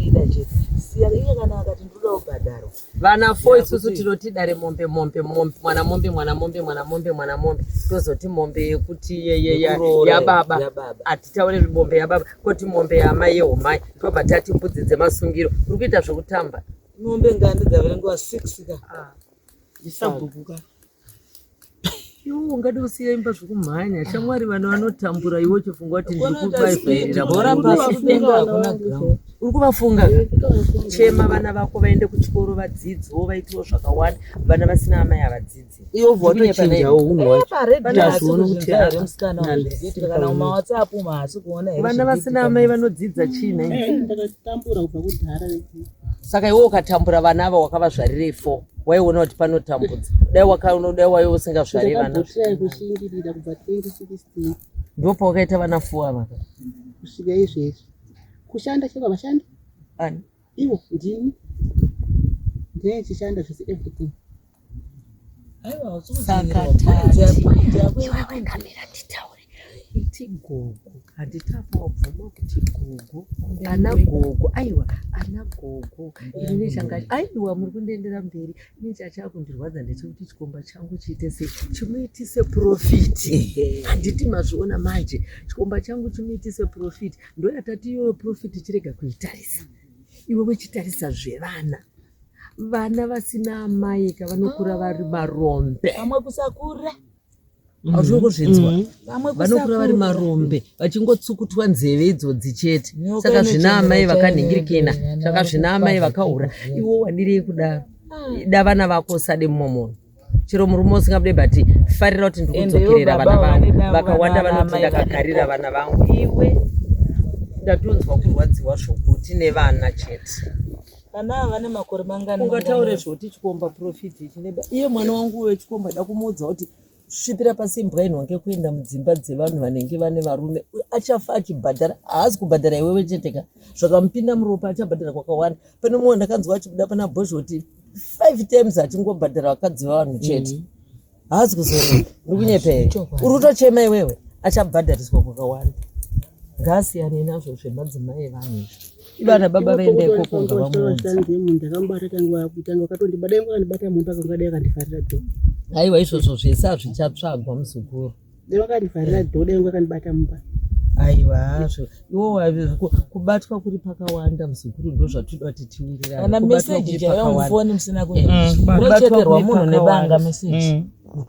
Kusiya iye kana akati ndinoda kubhadharwa. Vana fo isusu tinoti dare mombe mombe mombe mwana mombe mwana mombe mwana mombe mwana mombe tozoti mombe yekuti Yekuroora, yababa yababa. hatitaure mombe yababa koti mombe yamai yehomai tobva tati mbudzi dzemasungiro uri kuita zvekutamba. Mombe ngani dzaverengwa 6 ka. Sabhuku ka. Iwe ungade usiya imba zvekumhanya shamwari vana vanotambura iwe uchifunga kuti ndiri kuvaivhairira Bhora pasi kudenga hakuna ground. Uri kuvafunga ka? Chema vana vako vaende kuchikoro vadzidzewo vaitewo zvakawanda vana vasina amai havadzidzi. Iwe ubva watochinjawo hunhu hwacho. Paredio haasi Tazviona kuti kuzvinzwa here musikana nani. wazviitika kana mumawhatsapp umu haasi kuona here Vana vasina zviriitika amai vanodzidza chii nhai? Eh, Ndakatambura kubva kudhara. Saka iwe ukatambura vana ava wakavazvarirei fo waiona kuti panotambudza dai wakaona dai waiwe usingazvari vana Ndakambotry kushingirira kubva 2016 ndipo pawakaita vana fo ava ka? kusvika izvezvi. Kushanda cheko havashandi. Ani? Ivo ndini. Ndine ndichishanda zvese everything. Saka tati iwewe ngamira nditaure iti gogo handitafa wabvuma kuti gogo ana gogo aiwa ana gogo ini changa aiwa muri kundiendera mberi ini chachakundirwadza ndechekuti chikomba changu chiite sei chimuitise profiti handiti mazviona manje chikomba changu chimuitise profiti ndoyatati iyoyo profiti chirega kuitarisa iwe wechitarisa zvevana vana vasina amai ka vanokura vari marombe Pamwe kusakura. Hauzvi kuzvinzwa Vamwe vanokura vari kusakura. marombe vachingotsukutua nzeve idzodzi chete Nyoka saka zvina inochemera amai vakanhingirikina chaiyo, saka zvina amai vakaura iwe wadirei kudaro da vana vako usade mumwe munhu chero murume usingabude but farira kuti Ende ivo ndikudzokerera baba vana vangu vane davo vakawanda vana vanoti amai ndakagarira vana vangu iwe ndatonzwa kurwadziwa zvokuti nevana chete Vana ava vane makore mangani? ungataure zvoti chikomba profiti chineba iye mwana wangu wechikomba da kumuudza kuti svipira pasi imbwa inhwange kuenda mudzimba dzevanhu vanenge vane varume achafa achibhadhara haasi kubhadhara iwewe chete ka zvakamupinda muropa achabhadhara kwakawanda pane mumwe ndakanzwa achibuda pana bhozho kuti 5 times achingobhadhara vakadzi vevanhu chete haasi kuzorora ndikunyepa here uri kutochema iwewe achabhadhariswa kwakawanda ngaasiyane nazvo zvemadzimai evanhu izvi ivana baba vaenda ikoko ngavamuudze Ndakamubata tangu kutanga wakatondibata dai wakandibata mumba kangadai akandifarira dho. aiwa izvozvo zvese hazvichatsvagwa muzukuru Dai wakandivharira dho dai wakandibata mumba. aiwa zvo iwo kubatwa kuri pakawanda muzukuru ndo zvatoda kuti tiwirirane Kana Kubatwa meseji kuri chaiyo pakawanda. mufoni musina Kubatwa kunochekerwa kuri munhu nebanga pakawanda. meseji.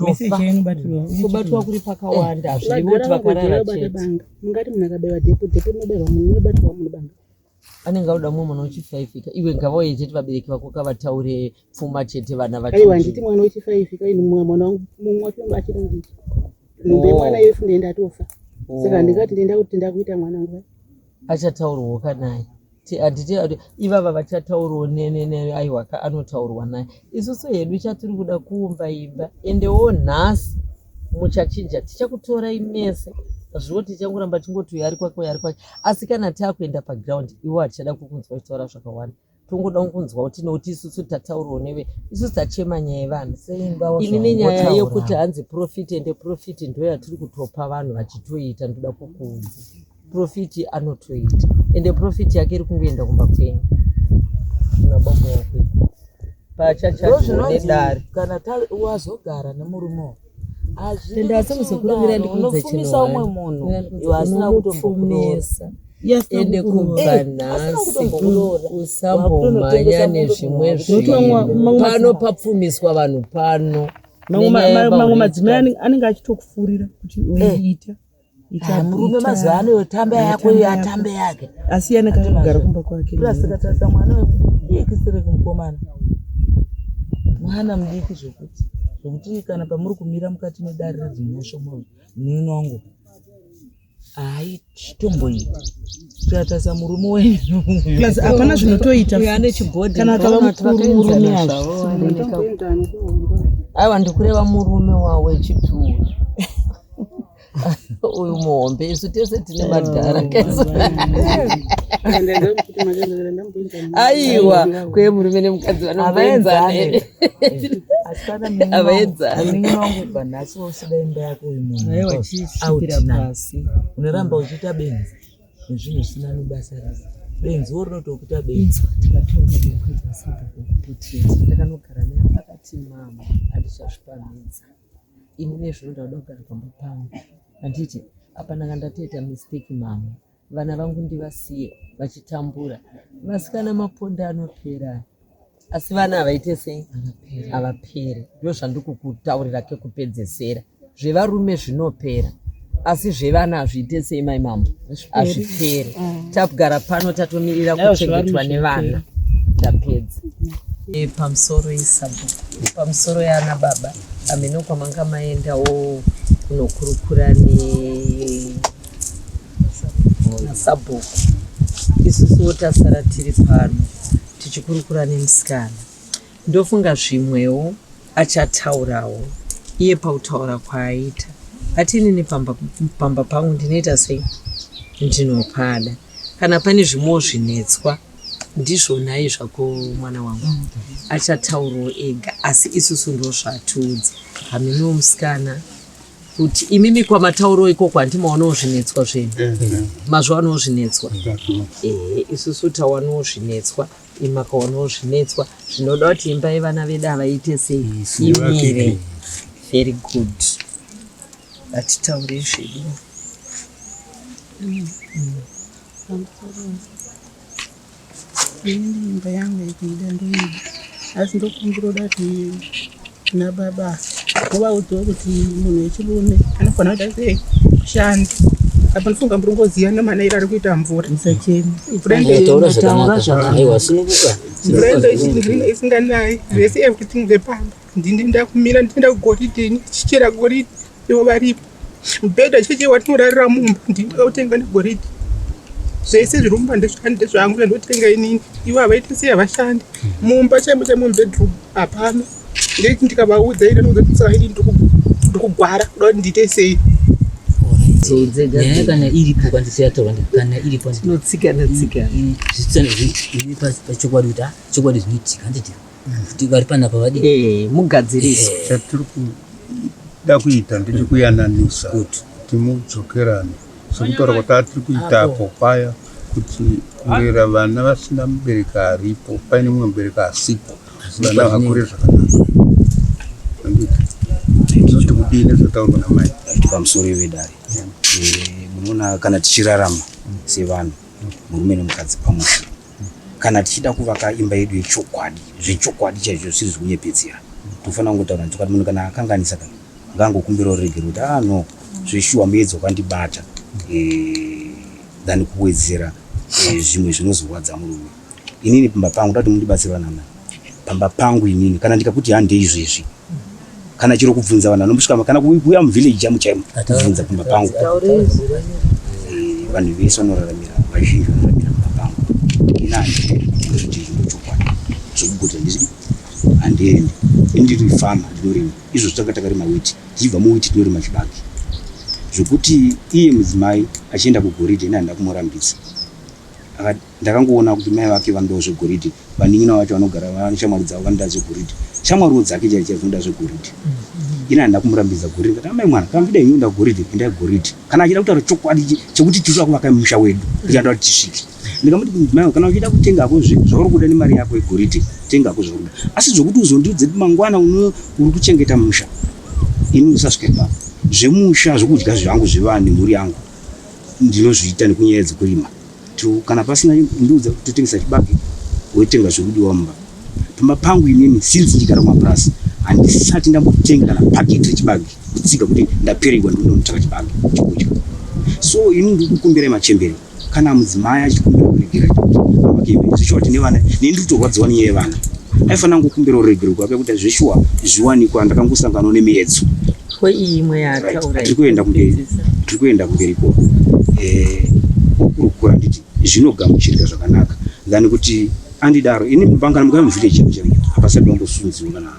Meseji inobatirwa. Kubatwa kuri pakawanda hazvirevi kuti Vagara vakarara vabata chete banga. Mungati munhu akabaiwa dhepo dhepo rinobairwa munhu rinobatirwa munhu banga. anenge auda mumwe mwana wechifaifika iwe ngavauye chete vabereki vako kavataure pfuma chete vana Aiwa vacho handiti mwana wechifaifika ini mumwe mwana wangu mumwe wacho achiri mudiki. Nhumbu Oh. yemwana iyoyo fundi ndatofa. Saka Oh. handingati ndenda kuti ndakuita mwana nguva. achataurwawo kanaye handiti ivava vachataurawo aiwa ka anotaurwa naye isusu hedu chatiri kuda kuumba imba endewo nhasi muchachinja tichakutorai mese zviwo tichangoramba tingoti uyu ari kwake uyu ari kwake asi kana taakuenda paground iwo hatichada kukunzwa uchitaura zvakawanda tongoda kunzwa kuti nokuti isusu tataurawo newe isusu tachema nyaya yevanhu ini nenyaya yekuti hanzi profit ende profit ndo yatiri kutopa vanhu vachitoita ndoda kukuudza profiti anotoita ende profiti yake iri kungoenda kumba kwenyu kuna baba wako pachachadyiwa nedare kana wazogara nemurume uyu Tenda asi muzokurovera ndikuudze unofumisa umwe munhu iwe asina kutombokuroora Unomupfumisa. ende kubva nhasi usambomhanya nezvimwe zvinhu pano papfumiswa vanhu pano Mamwe Nenyaya mamwe madzimai yepaurika. anenge achitokufurira kuti oiita Ah, murume mazuva ano tamba yako iyo atambe yake asi iye anenge akagara kumba kwake plus tikatarisa mwana mudiki siri kumukomana mwana mudiki zvokuti zvokuti kana pamuri kumira mukati medare redzimhosva munin'ina wangu haichitomboita tikatarisa murume wenyu Plus hapana zvinotoita Uyo ane chibhodhi kana akava ndinoona kuti mukuru murume vakaenzana hazvo zvavo, vanenge aiwa ndikureva murume wawe chituru uyu muhombe isu tese tine madhara kesu aiwa kwe murume nemukadzi vanomboenzana Havaenzani. munin'ina wangu kubva nhasi usida imba yako uyu munhu Aiwa, because chisvikira out now. pasi. unoramba uchiita benzi nezvinhu zvisina nebasa rese. Benziwo rinotokuita benzi. Takatonga nekwedza sabhuku kuti ndakanogara naye akati mama handichazvipamhidza ini nezvino ndakuda kugara pamba pangu handiti apa ndanga ndatoita mistake mama vana vangu ndivasiye vachitambura vasikana maponda anopera asi vana havaite sei havaperi ndo zvandikukutaurira kekupedzesera zvevarume zvinopera asi zvevana hazviite sei mai mambo hazviperi mm. tagara pano tatomirira kuchengetwa nevana tapedza e, pamusoro isabhuku pamusoro yaana baba ameno kwamanga maendawo kunokurukura ne nasabhuku isusuwo tasara tiri pano tichikurukura nemusikana ndofunga zvimwewo achataurawo iye pakutaura kwaaita ati inini pamba, pamba pangu ndinoita sei ndinopada kana pane zvimwewo zvinetswa ndizvonai zvako mwana wangu achataurawo ega asi isusu ndozvatiudza hamenowo musikana kuti imimi kwamatauro ikoko handimaonawo zvinetswa zvenyu eh, mazviwanawo zvinetswa ehe isusu tawanawo zvinetswa imakaonawo zvinetswa zvinoda kuti imba yevana vedu ava iite sei imire very good hatitaure zvedu mm. Inini imba yangu yekuida ndoida asi ndokumbira kuda kuti nababa vovaudzawo kuti munhu wechirume anofanira kuita sei kushanda apa ndifunga muri ngoziva nemanairo ari kuita mvura mvura ndo isinganayi zvese everything zvepamba ndini ndakumira ndinoenda kugoridhe ini tichichera goridhe ivo varipo mubhedha cheche watinorarira mumba ndini ndakautenga negoridhe zvese zviri mumba ndezvangu ndandotenga inini ivo havaiti sei havashandi mumba chaimo chaimo mubedroom hapana ndeti ndikavaudza ini anoudza kuti saka ini ndikugwara kuda kuti ndiite sei nyaya kana iripo kwanzi seyataurwa kana iripo tinotsika natsika pachokwadi kuti ah, chokwadi zvinoitika handiti kuti vari panapa vadi eh, mugadzirise eh. Chatiri kuda kuita ndechekuyananisa kuti mudzokerane sekutaura kwataa tiri kuita apo paya kuti kurera vana vasina mubereki aripo paine mumwe mubereki asipo vana vakure zvakanaka tinoti kudii nezvataurwa namai pamusoro vedare eh, munoona kana tichirarama sevanhu murume nemukadzi pamusha Kana tichida kuvaka imba yedu yechokwadi, zvechokwadi chaizvo zvisiri zvekunyepedzera, tofanira kungotaura nechokwadi. Munhu kana akanganisa ka ngaangokumbirawo ruregerero kuti ah no, zveshuwa muedzo wakandibata eh, than kuwedzera eh, zvimwe zvinozorwadza murume. Inini pamba pangu ndoda kuti mundibatsire vanamai. Pamba pangu inini kana ndikakuti handei izvezvi kana chero kubvunza vanhu vanombosvika kana kuuya muvillage chaimo chaimo kubvunza pamba pangu eh, vanhu vese vanoraramira vazhinji vanoraramira pamba pangu ini handizviti ndochokwadi zvekuguta ndizvi handiendi ini ndiri fama ndinorima izvo tanga takarima witi tichibva muwiti tinorima chibage zvekuti iye mudzimai achienda kugoridhe ini handina kumurambidza Ndakangoona kuti mai vake vanodawo zvegoridhe, vanin'ina vacho vanogara vane shamwari dzavo vanoda zvegoridhe, shamwariwo dzake chaidzo chaidzo dzinoda zvegoridhe. Ini handina kumurambidza goridhe, ndikati amai mwana kana muchida henyu kuenda kugoridhe endai kugoridhe. Kana achida kutaura chokwadi chekuti tiri kuda kuvaka musha wedu tichada kuti tisvike. Ndikamuti mudzimai wangu kana uchida kutenga hako zvauri kuda nemari yako yegoridhe tenga hako zvauri kuda, asi zvekuti uzondiudze kuti mangwana uri kuchengeta musha ini usasvika ipapo. Zvemusha zvekudya zvangu zvevana nemhuri yangu ndinozviita nekunyaya dzekurima. To kana pasina ndiudza kuti totengesa chibage wotenga zvekudiwa mumba. Pamba pangu inini since ndichigara kumapurasi handisati ndambotenga kana paketi rechibage kutsiga kuti ndapererwa ndinonotsvaka chibage chekudya. So ini ndiri kukumbirai machembere kana mudzimai achikumbira kuregera kuti avake imba zveshuwa tine vana neni ndiri kutorwadziwa nenyaya yevana aifanira kungokumbira ruregero kwake kuti zveshuwa zviwanikwa ndakangosanganawo nemiedzo Ko iyi imwe yaataura tiri kuenda kumberi tiri kuenda kumberi ikoko eh, okurukura nditi zvinogamuchirika zvakanaka than kuti andidaro ini mbangana mukava muvillage chaipo chaipo hapasati vambosunziwa kana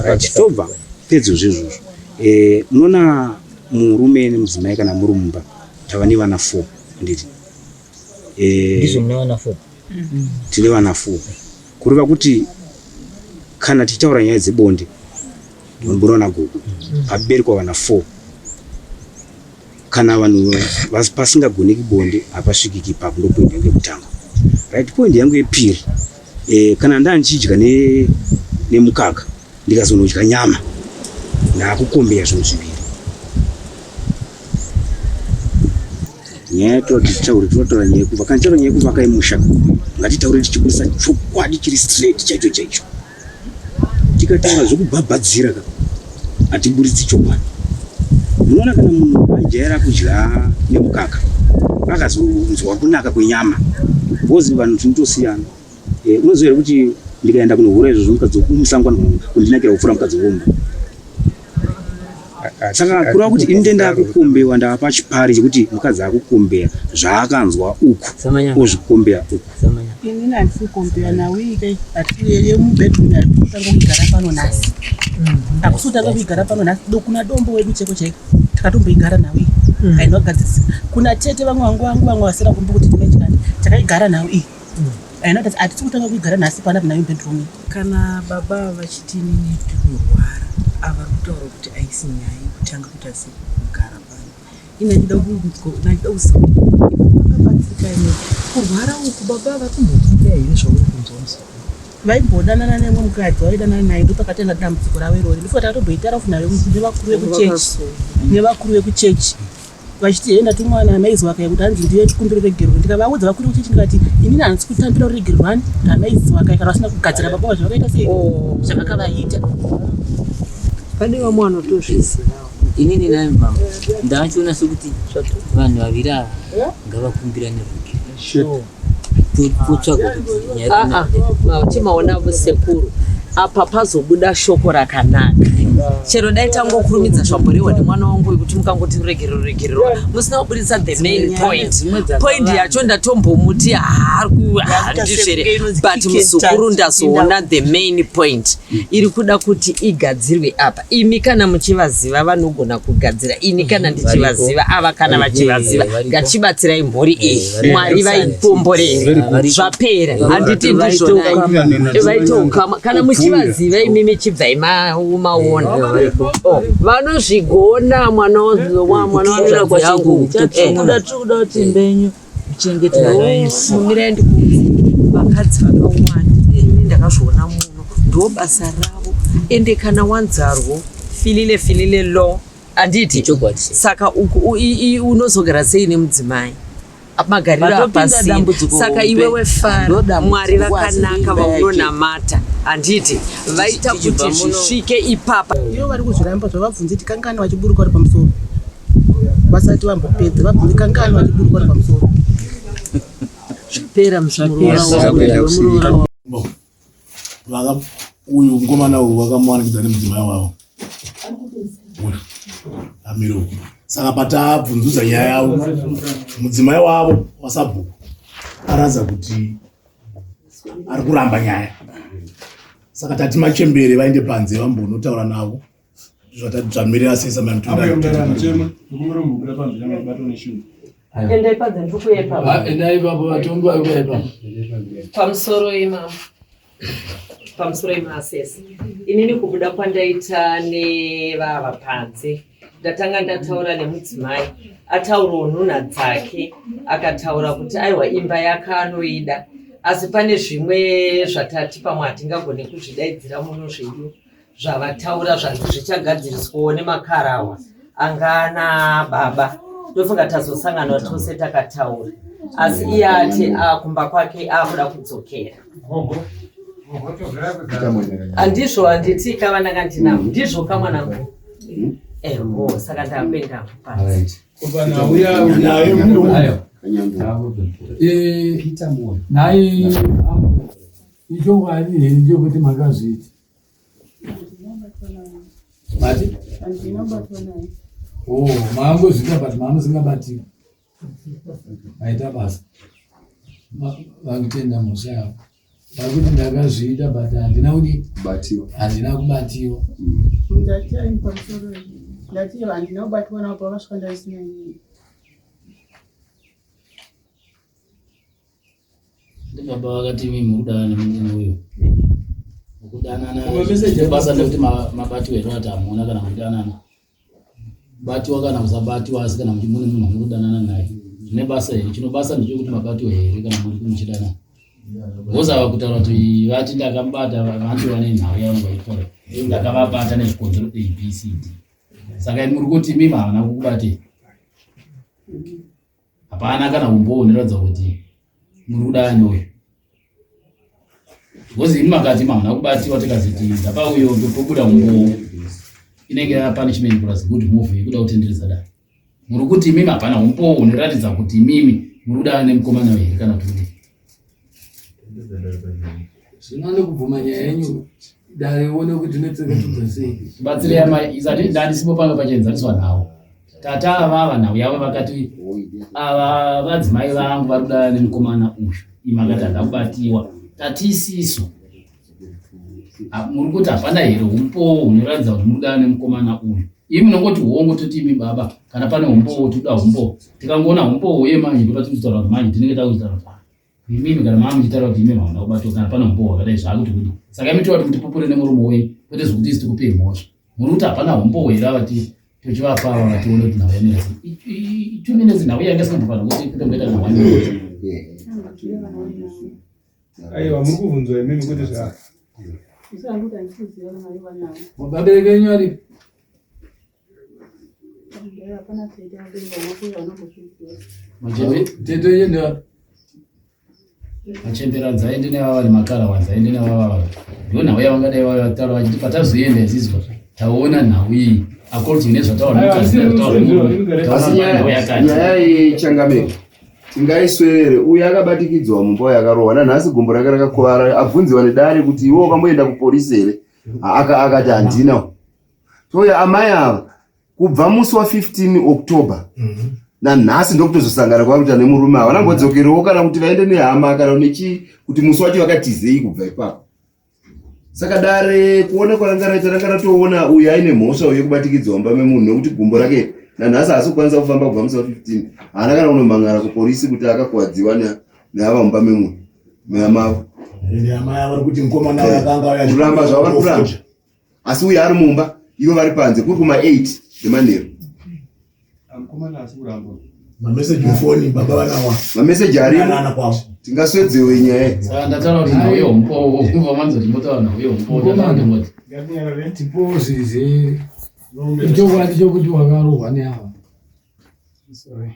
right tobva pedzo zvezvozvo eh, munoona murume nemudzimai kana muri mumba tava nevana four handiti eh, ndizvo mune vana four tine vana four kureva kuti kana tichitaura nyaya dzebonde munoona gogo paberekwa vana four. Kana vanhu pasingagoneki bonde hapasvikiki ipapo, ndo point yangu yekutanga. Right, point yangu yepiri, kana ndandichidya nemukaka ndikazonodya nyama, ndakukombeya zvinhu zviviri. Nyaya yatoti titaure, tinotaura nyaya yekuvaka. Kana tichitaura nyaya yekuvaka yemusha, ngatitaure tichibudisa chokwadi chiri straight chaicho chaicho. Tikataura zvekubhabhadzira ka, hatiburitsi chokwadi. Munoona kana munhu ajaira kudya nemukaka akazonzwa kunaka kwenyama, because vanhu tinotosiyana. Unoziva here kuti ndikaenda kunohura izvozvo mukadzi womusango kundinakira kupfuura mukadzi womba. Saka kureva kuti ini ndakukombewa, ndava pachipari chekuti mukadzi akukombeya zvaakanzwa uku ozvikombeya uku. Inini handisi kukombeya nawe yemubedroom hatikutanga kuigara pano nhasi. Hakusi kutanga kuigara pano nhasi, kuna dombo wedu cheko chaiko takatomboigara nawe haina kugadzirisika. Kuna tete vamwe vangu vangu vamwe vasina kumba kuti timenjani takaigara nawe iyi haina kuti hatisi kutanga kuigara nhasi panapa nayo bedroom. Kana baba vachiti inini ndinorwara, ava vari kutaura kuti haisi nyaya yekutanga kuti asi kugara pano. Ini ndachida kuziva kuti pakabatsirika ine kurwara uku, baba vari kumbokuda here zvauri kunzwa musoro? Vaimbodanana nemumwe mukadzi waidanana naye, ndopakatanga dambudziko ravo irori. Ndipo takatomboita rafu nayo nevakuru vekuchechi, nevakuru vekuchechi vachiti henda tumwana amaizi waka kuti hanzi ndiye tikumbiro regerwa. Ndikavaudza vakuru vekuchechi ndikati inini handisi kutambira ruregerwa ani amaizi waka kana vasina kugadzira baba vazvo vakaita sei zvavakavaita. Pane vamwe vanotozvizivawo. Inini naye mama ndachiona sekuti vanhu vaviri ava ngavakumbirane ruregerero, potsvagwa kuti nyaya Timaona sekuru apa pazobuda shoko rakanaka. Chero dai tangokurumidza zvamborehwa nemwana wangu wekuti mukangoti ruregerero ruregerero musina kubudisa the main point. Point yacho ndatombomuti handizvere, but muzukuru ndazoona the main point iri kuda kuti igadzirwe apa. Imi kana muchivaziva vanogona kugadzira, ini kana ndichivaziva, ava kana vachivaziva, ngatichibatsirai mhuri iyi. Mwari vaikomborere. Zvapera, handiti? Ndizvona vaitoukama. Kana muchivaziva imimi, chibvai maona vanozvigona. Mwana mwana wangu yangu. Tiri kuda kuti mbenyu muchengete raisi. Mumirai ndikuudze, vakadzi vakawanda ini ndakazviona muno, ndo basa ravo. Ende kana wanzarwo filile filile lo, handiti? Saka unozogara sei nemudzimai magariro Patopinda apasina? dambudziko Saka hombe. iwewe fara. Ndo dambudziko Mwari asi vakanaka imba yake. vaunonamata, handiti? Vaita kuti Tichibva muno- zvisvike ipapa. Ivo vari kuzviramba zvavabvunze kuti kangani vachiburuka vari pamusoro, vasati vambopedza vabvunze kangani vachiburuka vari pamusoro. Zvapera, muroora. Vaka uyu mukomana uyu vakamuwanikidza nemudzimai wavo uyu amire uku. Saka patabvunzudza nyaya yavo, mudzimai wavo wasabhuku aratidza kuti ari kuramba nyaya. Saka tati machembere vaende panze vambonotaura navo. Zvamirira sei Mutemo, ndikumbira panze kana mabatwa neshungu. Endai panze, ndikuyepa. Endai ipapo, vatongi vari kuya ipapo. Pamusoro imamo, pamusoro imaasesi. Inini kubuda kwandaita nevava panze, ndatanga ndataura nemudzimai, ataurawo nhunha dzake, akataura kuti aiwa, imba yake anoida, asi pane zvimwe zvatati pamwe hatingagone kuzvidaidzira muno zvedu. Zvavataura zvanzi zvichagadziriswawo nemakarawa anga ana baba. Ndofunga tazosangana tose takataura, asi iye ati akumba kwake akuda kudzokera. Handizvo? Handiti kavana kandinavo? Ndizvo kamwanangu? Eho, saka ndakuenda panze. Nhai, ichokwadi here chekuti makazviita? Mati? Handina kubatwa naye. Oh, maangozviita but maamusingabatiwi. Maita basa. Vakutenda mhosva yavo. Vari kuti ndakazviita but handina kudi? Kubatiwa. Handina kubatiwa. Ndati aini pamusoro, ndati handina kubatwa navo pavasvika, ndaisina inini. Baba vakati imi murikudanana nemurume uyu, mukudanana Kuma message basa nekuti mabatiwa here kuti hamuna kana mukudanana? Batiwa kana kusabatiwa asi kana muchi mune munhu wamunodanana naye zvine basa here? Chino basa ndechekuti mabatiwa here kana muri muchidanana. Because ava kutaura kuti vati ndakamubata vanti vane nhau yavanenge vachitaura. Ndakavabata nezvikonzero A B C D. Saka imi muri kuti imimi havana kukubatei. Hapana kana umbowo unoratidza kuti muri kudana neuyu. Because imi makati hamuna kubatiwa tikazoti ndapauyo ndopobuda umbowo. Inenge ya punishment plus good move yekuda kutenderedza dare. Muri kuti imimi hapana umbowo unoratidza kuti imimi muri kudana nemukomana uyu here kana kuti kudii. Zvino nekubvuma nyaya yenyu dare ione kuti inotseketudza sei. Batsirei amai isati ndandisipo panga pachienzaniswa nhau. Tata ava ava nhau yavo vakati ava vadzimai vangu vari kudana nemukomana uyu imi akati handina kubatiwa. Tati isisu muri kuti hapana here umbowo hunoratidza kuti muri kudana nemukomana uyu. Imi munongoti hongu toti imi baba kana pane umbowo toda umbowo. Tikangoona umbowo uye manje ndopatinotaura kuti manje tinenge takuitaura kuti imimi kana maa muchitaura kuti imimi hamuna kubatwa kana pane umbowo hwakadai zvaakuti kudi saka imi toda kuti mutipupure nemuromo wenyu kwete zvekuti isu tikupei mhosva muri kuti hapana umbowo here avati tochivapa ava vatione kuti nhau yamira sei 2 minutes nhau yanga isingambofanira kuti kutomboita kana 1 minute. Aiwa, muri kubvunzwa imimi kuti zva Vabereki venyu varipi? Tete yenyu ndevapi? Machembera dzaende nevava nemakarawa dzaende nevava ndiyo nhau yavangadai vataura vachiti patazoenda isisu taona nhau iyi according nezvataura mukadzi nezvataura murume Asi taona nhau yakati. Nyaya yechangamire tingaiswerere uyu akabatikidzwa mumba yakarohwa nanhasi gumbo rake rakakuvara abvunziwa nedare kuti iwe wakamboenda kupolisi here? Akati handina. Touya amai ava kubva musi wa15 October nanhasi ndokutozosangana kwakuita nemurume ava vanambodzokerewo kana kuti vaende nehama kana nechii kuti musi wacho vakatizei kubva ipapo. Saka dare kuona kwaranga raita ranga ratoona uyu aine mhosva uye kubatikidzwa mumba memunhu nekuti gumbo rake nanhasi haasi kukwanisa kufamba kubva musi wa15 haana kana kunomhan'ara kupolisi kuti akakuwadziwa neava mumba memunhu meamavo. Ende amai vari kuti mukomana uyu akanga auya Kuramba zvavari kuramba asi uyu ari mumba ivo vari panze kuri kuma8 emanheru. Mukomana asi kuramba. Mameseji mufoni baba vanawa. Mameseji arimo. Anana kwavo. Tingaswedzewe nyaya. Saka ndataura kuti nhau yeumbowo kubva manzoti motaura nhau yeumbowo ndataura ndingoti Tipo zvize ichokwadi chokuti wakarohwa neava. Sorry.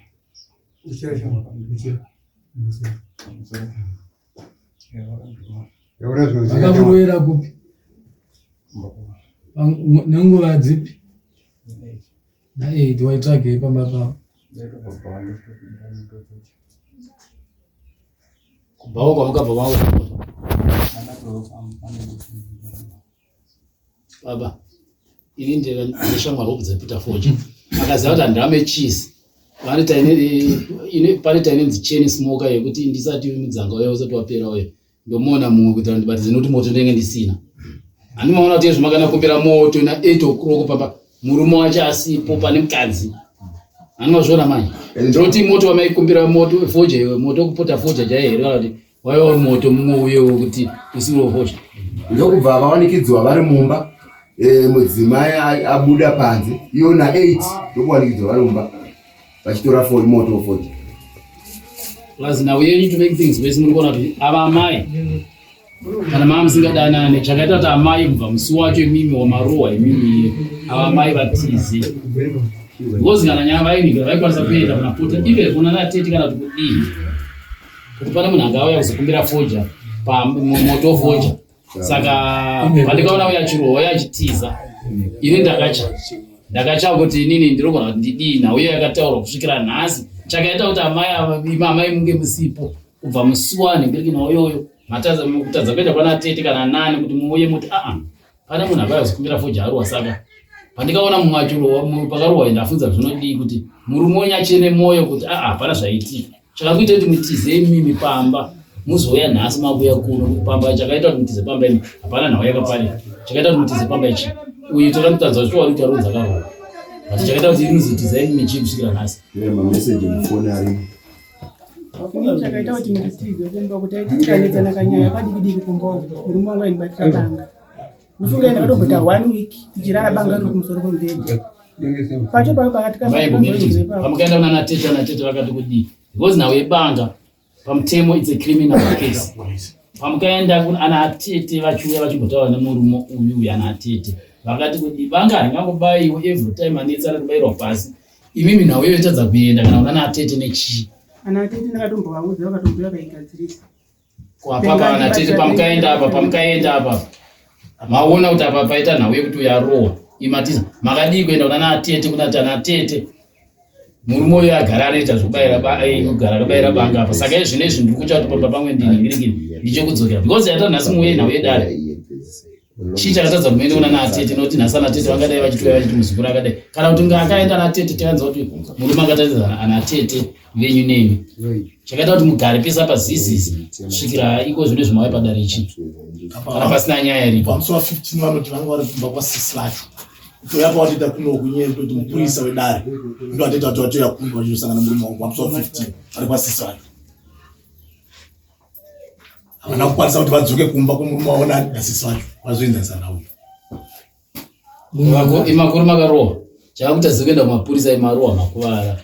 Vakakurovera kupi? Nenguva dzipi? Na8 waitsvagei pamba pavo? Kubvawo kwamukabva mavo baba ini ndeshamwari hope dzepeter forge akaziva kuti handirame cheese pane tainenzi chain smoker yekuti ndisati mudzanga uya usati wapera uya ndomuona mumwe kuitira ndibatidze nekuti moto ndenge ndisina. Handimaona kuti ezvo makana kumbira moto na 8 o'clock pamba murume wacho asipo pane mukadzi. Handimazviona manje ndinoti moto wamaikumbira moto foja iwe moto kupota foja chaiye here kana kuti waiva uri moto mumwe uye wekuti usiri wefoja. Ndokubva vawanikidzwa vari mumba mudzimai abuda panze iyo na8 ndokuwanikidzwa vari mumba vachitora foni moto wefodya. Plus now you need to make things worse muri kuona kuti ava amai kana maa musingadanane chakaita kuti amai kubva musi wacho imimi wamarohwa imimi iye ava amai vatize because kana nyaya vainika vaikwanisa kuenda kunapota even kuna natete kana kuti kudii kuti pane munhu anga auya kuzokumbira foja pamoto foja saka pandikaona uya achirohwa uya achitiza ini ndakacha ndakacha kuti inini ndinogona kuti ndidii nhau iyo yakataurwa kusvikira nhasi chakaita kuti amai ava imi amai munge musipo kubva musi wanhingiriki nhau iyoyo matadza kutadza kuenda kwana tete kana nani kuti muuye muti aa pane munhu akauya kuzokumbira foja arohwa saka pandikaona mumwe achirohwa pakarohwa ndafunza zvinodii kuti murume wenyu achene mwoyo kuti aa hapana zvaitika chakakuita kuti mutize imimi pamba muzouya nhasi makuya kuno pamba chakaita kuti mutize pamba imi hapana nhau yakaparira chakaita kuti mutize pamba ichi uyu takamutadza kuti wari kuti arunza akarohwa but chakaita kuti muzotiza imimi chii kusvikira nhasi. Mameseji mufoni arimo. Chakaita kuti nditize kumba kuti aitikanetsana kanyaya padiki diki kumba uko murume wangu aindibatira banga mufunge ndakatomboita one week tichirara banga riri kumusoro kwemubhedha. Pacho pako pakati Pamukaenda kuna natete, anatete vakati kudii? Because nhau yebanga pamutemo it's a criminal case. Pamukaenda kuna anatete vachiuya vachimbotaura nemurume uyu uyu, anatete vakati kudii? Banga haringangobayiwi every time anetsa rinobayirwa pasi. Imimi nhau iyoyo itadza kuenda kana kuna natete nechii? Ana tete ndakatombovaudza, vakatomboya vaigadzirisa. Apapa anatete pamukaenda apa, pamukaenda apa maona kuti apa paita nhau yekuti uyu arohwa imatiza, makadii kuenda kuna natete kunati anatete murume uyu agara anoita zvekubayira kugara akabayira banga apa, saka izvi nezvi ndiri kutya kuti pamba pamwe ndini ngirigiri ndichokudzokera because yata nhasi muuye nhau yedare. Chii chakatadza kumene kuna natete? Nokuti nhasi anatete vangadai vachitouya vachiti muzukuru akadai, kana kuti nga akaenda natete tikanzwa kuti murume akataridza anatete venyu nemi, chakaita kuti mugare pese apa zizizi kusvikira iko zvino zvimauya padare ichi kana pasina nyaya iripo? Pamusi wa15 vanoti vanga vari kumba kwasisi vacho, kutoya kwavatoita kuno kunyaya yekutoti mupurisa wedare ndo atoita kuti vatoya kuno vachizosangana murume wangu. Pamusi wa15 vari kwasisi vacho, havana kukwanisa kuti vadzoke kumba kwemurume wavo nasisi vacho, vazoenzanisa nauyu. Imakuru makarohwa, chakakutadzisa kuenda kumapurisa? Imarohwa makuvara,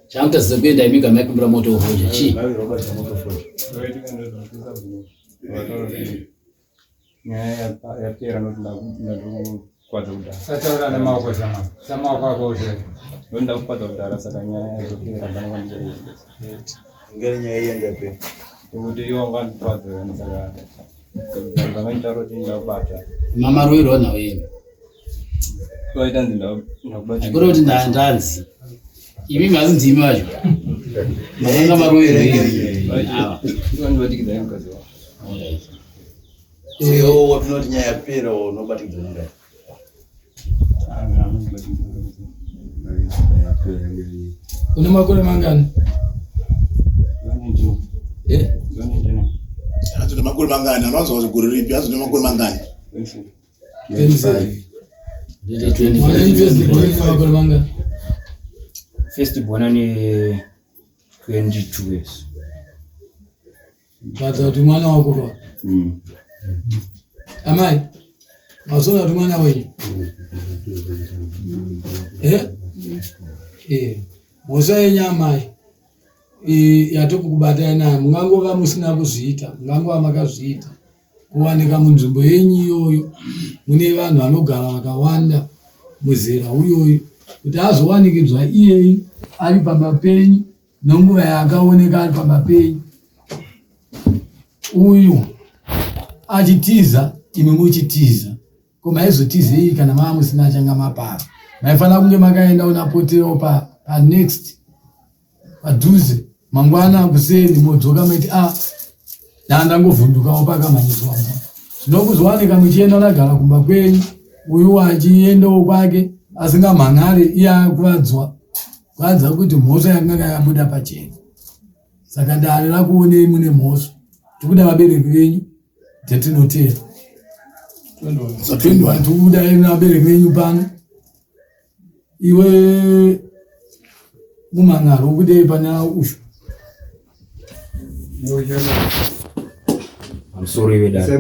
chakakutadzisa kuenda imiga maikumbira moto wefoja chii? Nyaya yapera noti ndakukwadza kudhara. Sataura nemaoko sama samaoko ako ose. Noti ndakukwadza kudhara, saka nyaya yazopera pana kwandichaenda. Ngere nyaya iya ngapera. Nekuti iwo wangandikwadza, saka ndanganditaura kuti ndakubata. Mamaroirwa nhau yenyu. Waita nzi ndakubata. Akuri kuti ndanzi imi mazi ndimi vacho makanga maroirwa. Vandibatikidza mukadzi wavo. Iwo watinoti nyaya yapera unobatikidza nungai? Une makore mangani? Anzi makore mangani? Anowanza kuti gore ripi? Anzi makore mangani? Makore mangani? First born ane 22 years. Badza kuti mwana wako pa amai mazoona kuti mwana wenyu. Mhosva yenyu amai yatokukubatai nayo, mungangova musina kuzviita, mungangova makazviita, kuwanika munzvimbo yenyu iyoyo mune vanhu vanogara vakawanda muzera uyoyu, kuti azowanikidzwa iyeyu ari pamba penyu nenguva yaakaoneka ari pamba penyu, uyu achitiza imi muchitiza, ko maizotizei kana mava musina changa mapara? Maifanira kunge makaenda unapoterawo panext padhuze, mangwana kuseni modzoka maiti a ndangovhundukawo pakamhanyiswa mwa. Zvino kuzowanika muchienda unagara kumba kwenyu, uyu achiendawo kwake asingamhan'ari, iye akuvadzwa kwadza kuti mhosva yakanga yabuda pachena. Saka dare rakuonei mune mhosva, tikuda vabereki venyu dzatinotera, tikuda vabereki venyu pano. Iwe mumhan'aro ukudei pana ushu? Pamusoro iwe dare.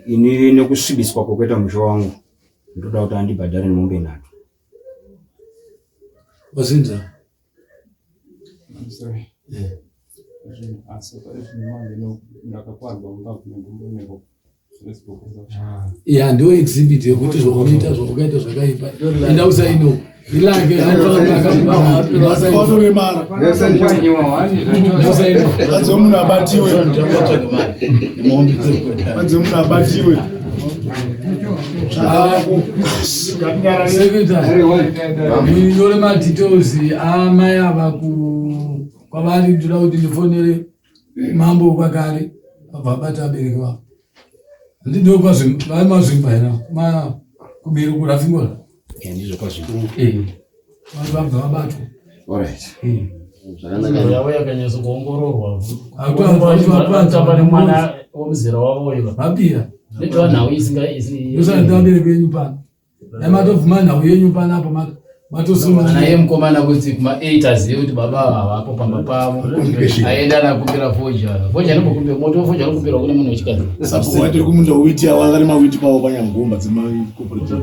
Ini nekusvibiswa kwekuita musha wangu ndoda kuti andibhadhare nemombe 3. Wazinza. I'm sorry. Asi manje ndakakwarwa mumba negumbo. Ya, ndo exhibit yekuti zvaunoita, zvaukaita zvakaipa. Enda usaino ilake. Vanzi munhu abatiwe, vanzi munhu abatiwe. Secretary, munyore madetails amai ava kwavari. Ndoda kuti ndifonere mambo kwakare abva abata abereki vavo. Handindo kwazvimba here ma kubiri kurafingora? Ndizvo kwazvimba. Vanhu vabva vabatwa. Alright. Yavo yakanyatso kuongororwa. Hakuna- Tamba nemwana womuzera wavo iva. Mabira. Netova nhau isinga Usati abereki venyu pano, namatobvuma nhau yenyu panapo matosoma. Ana iye mukomana kuti kuma 8 azive kuti baba ava havapo pamba pavo, aenda anakumbira foja, foja anombokumbira moto, foja anokumbirwa kune munhu wechikadzi. Sabhuku vatori kumunda witi avo, vakarima witi pavo panyangomba dzemacooperative.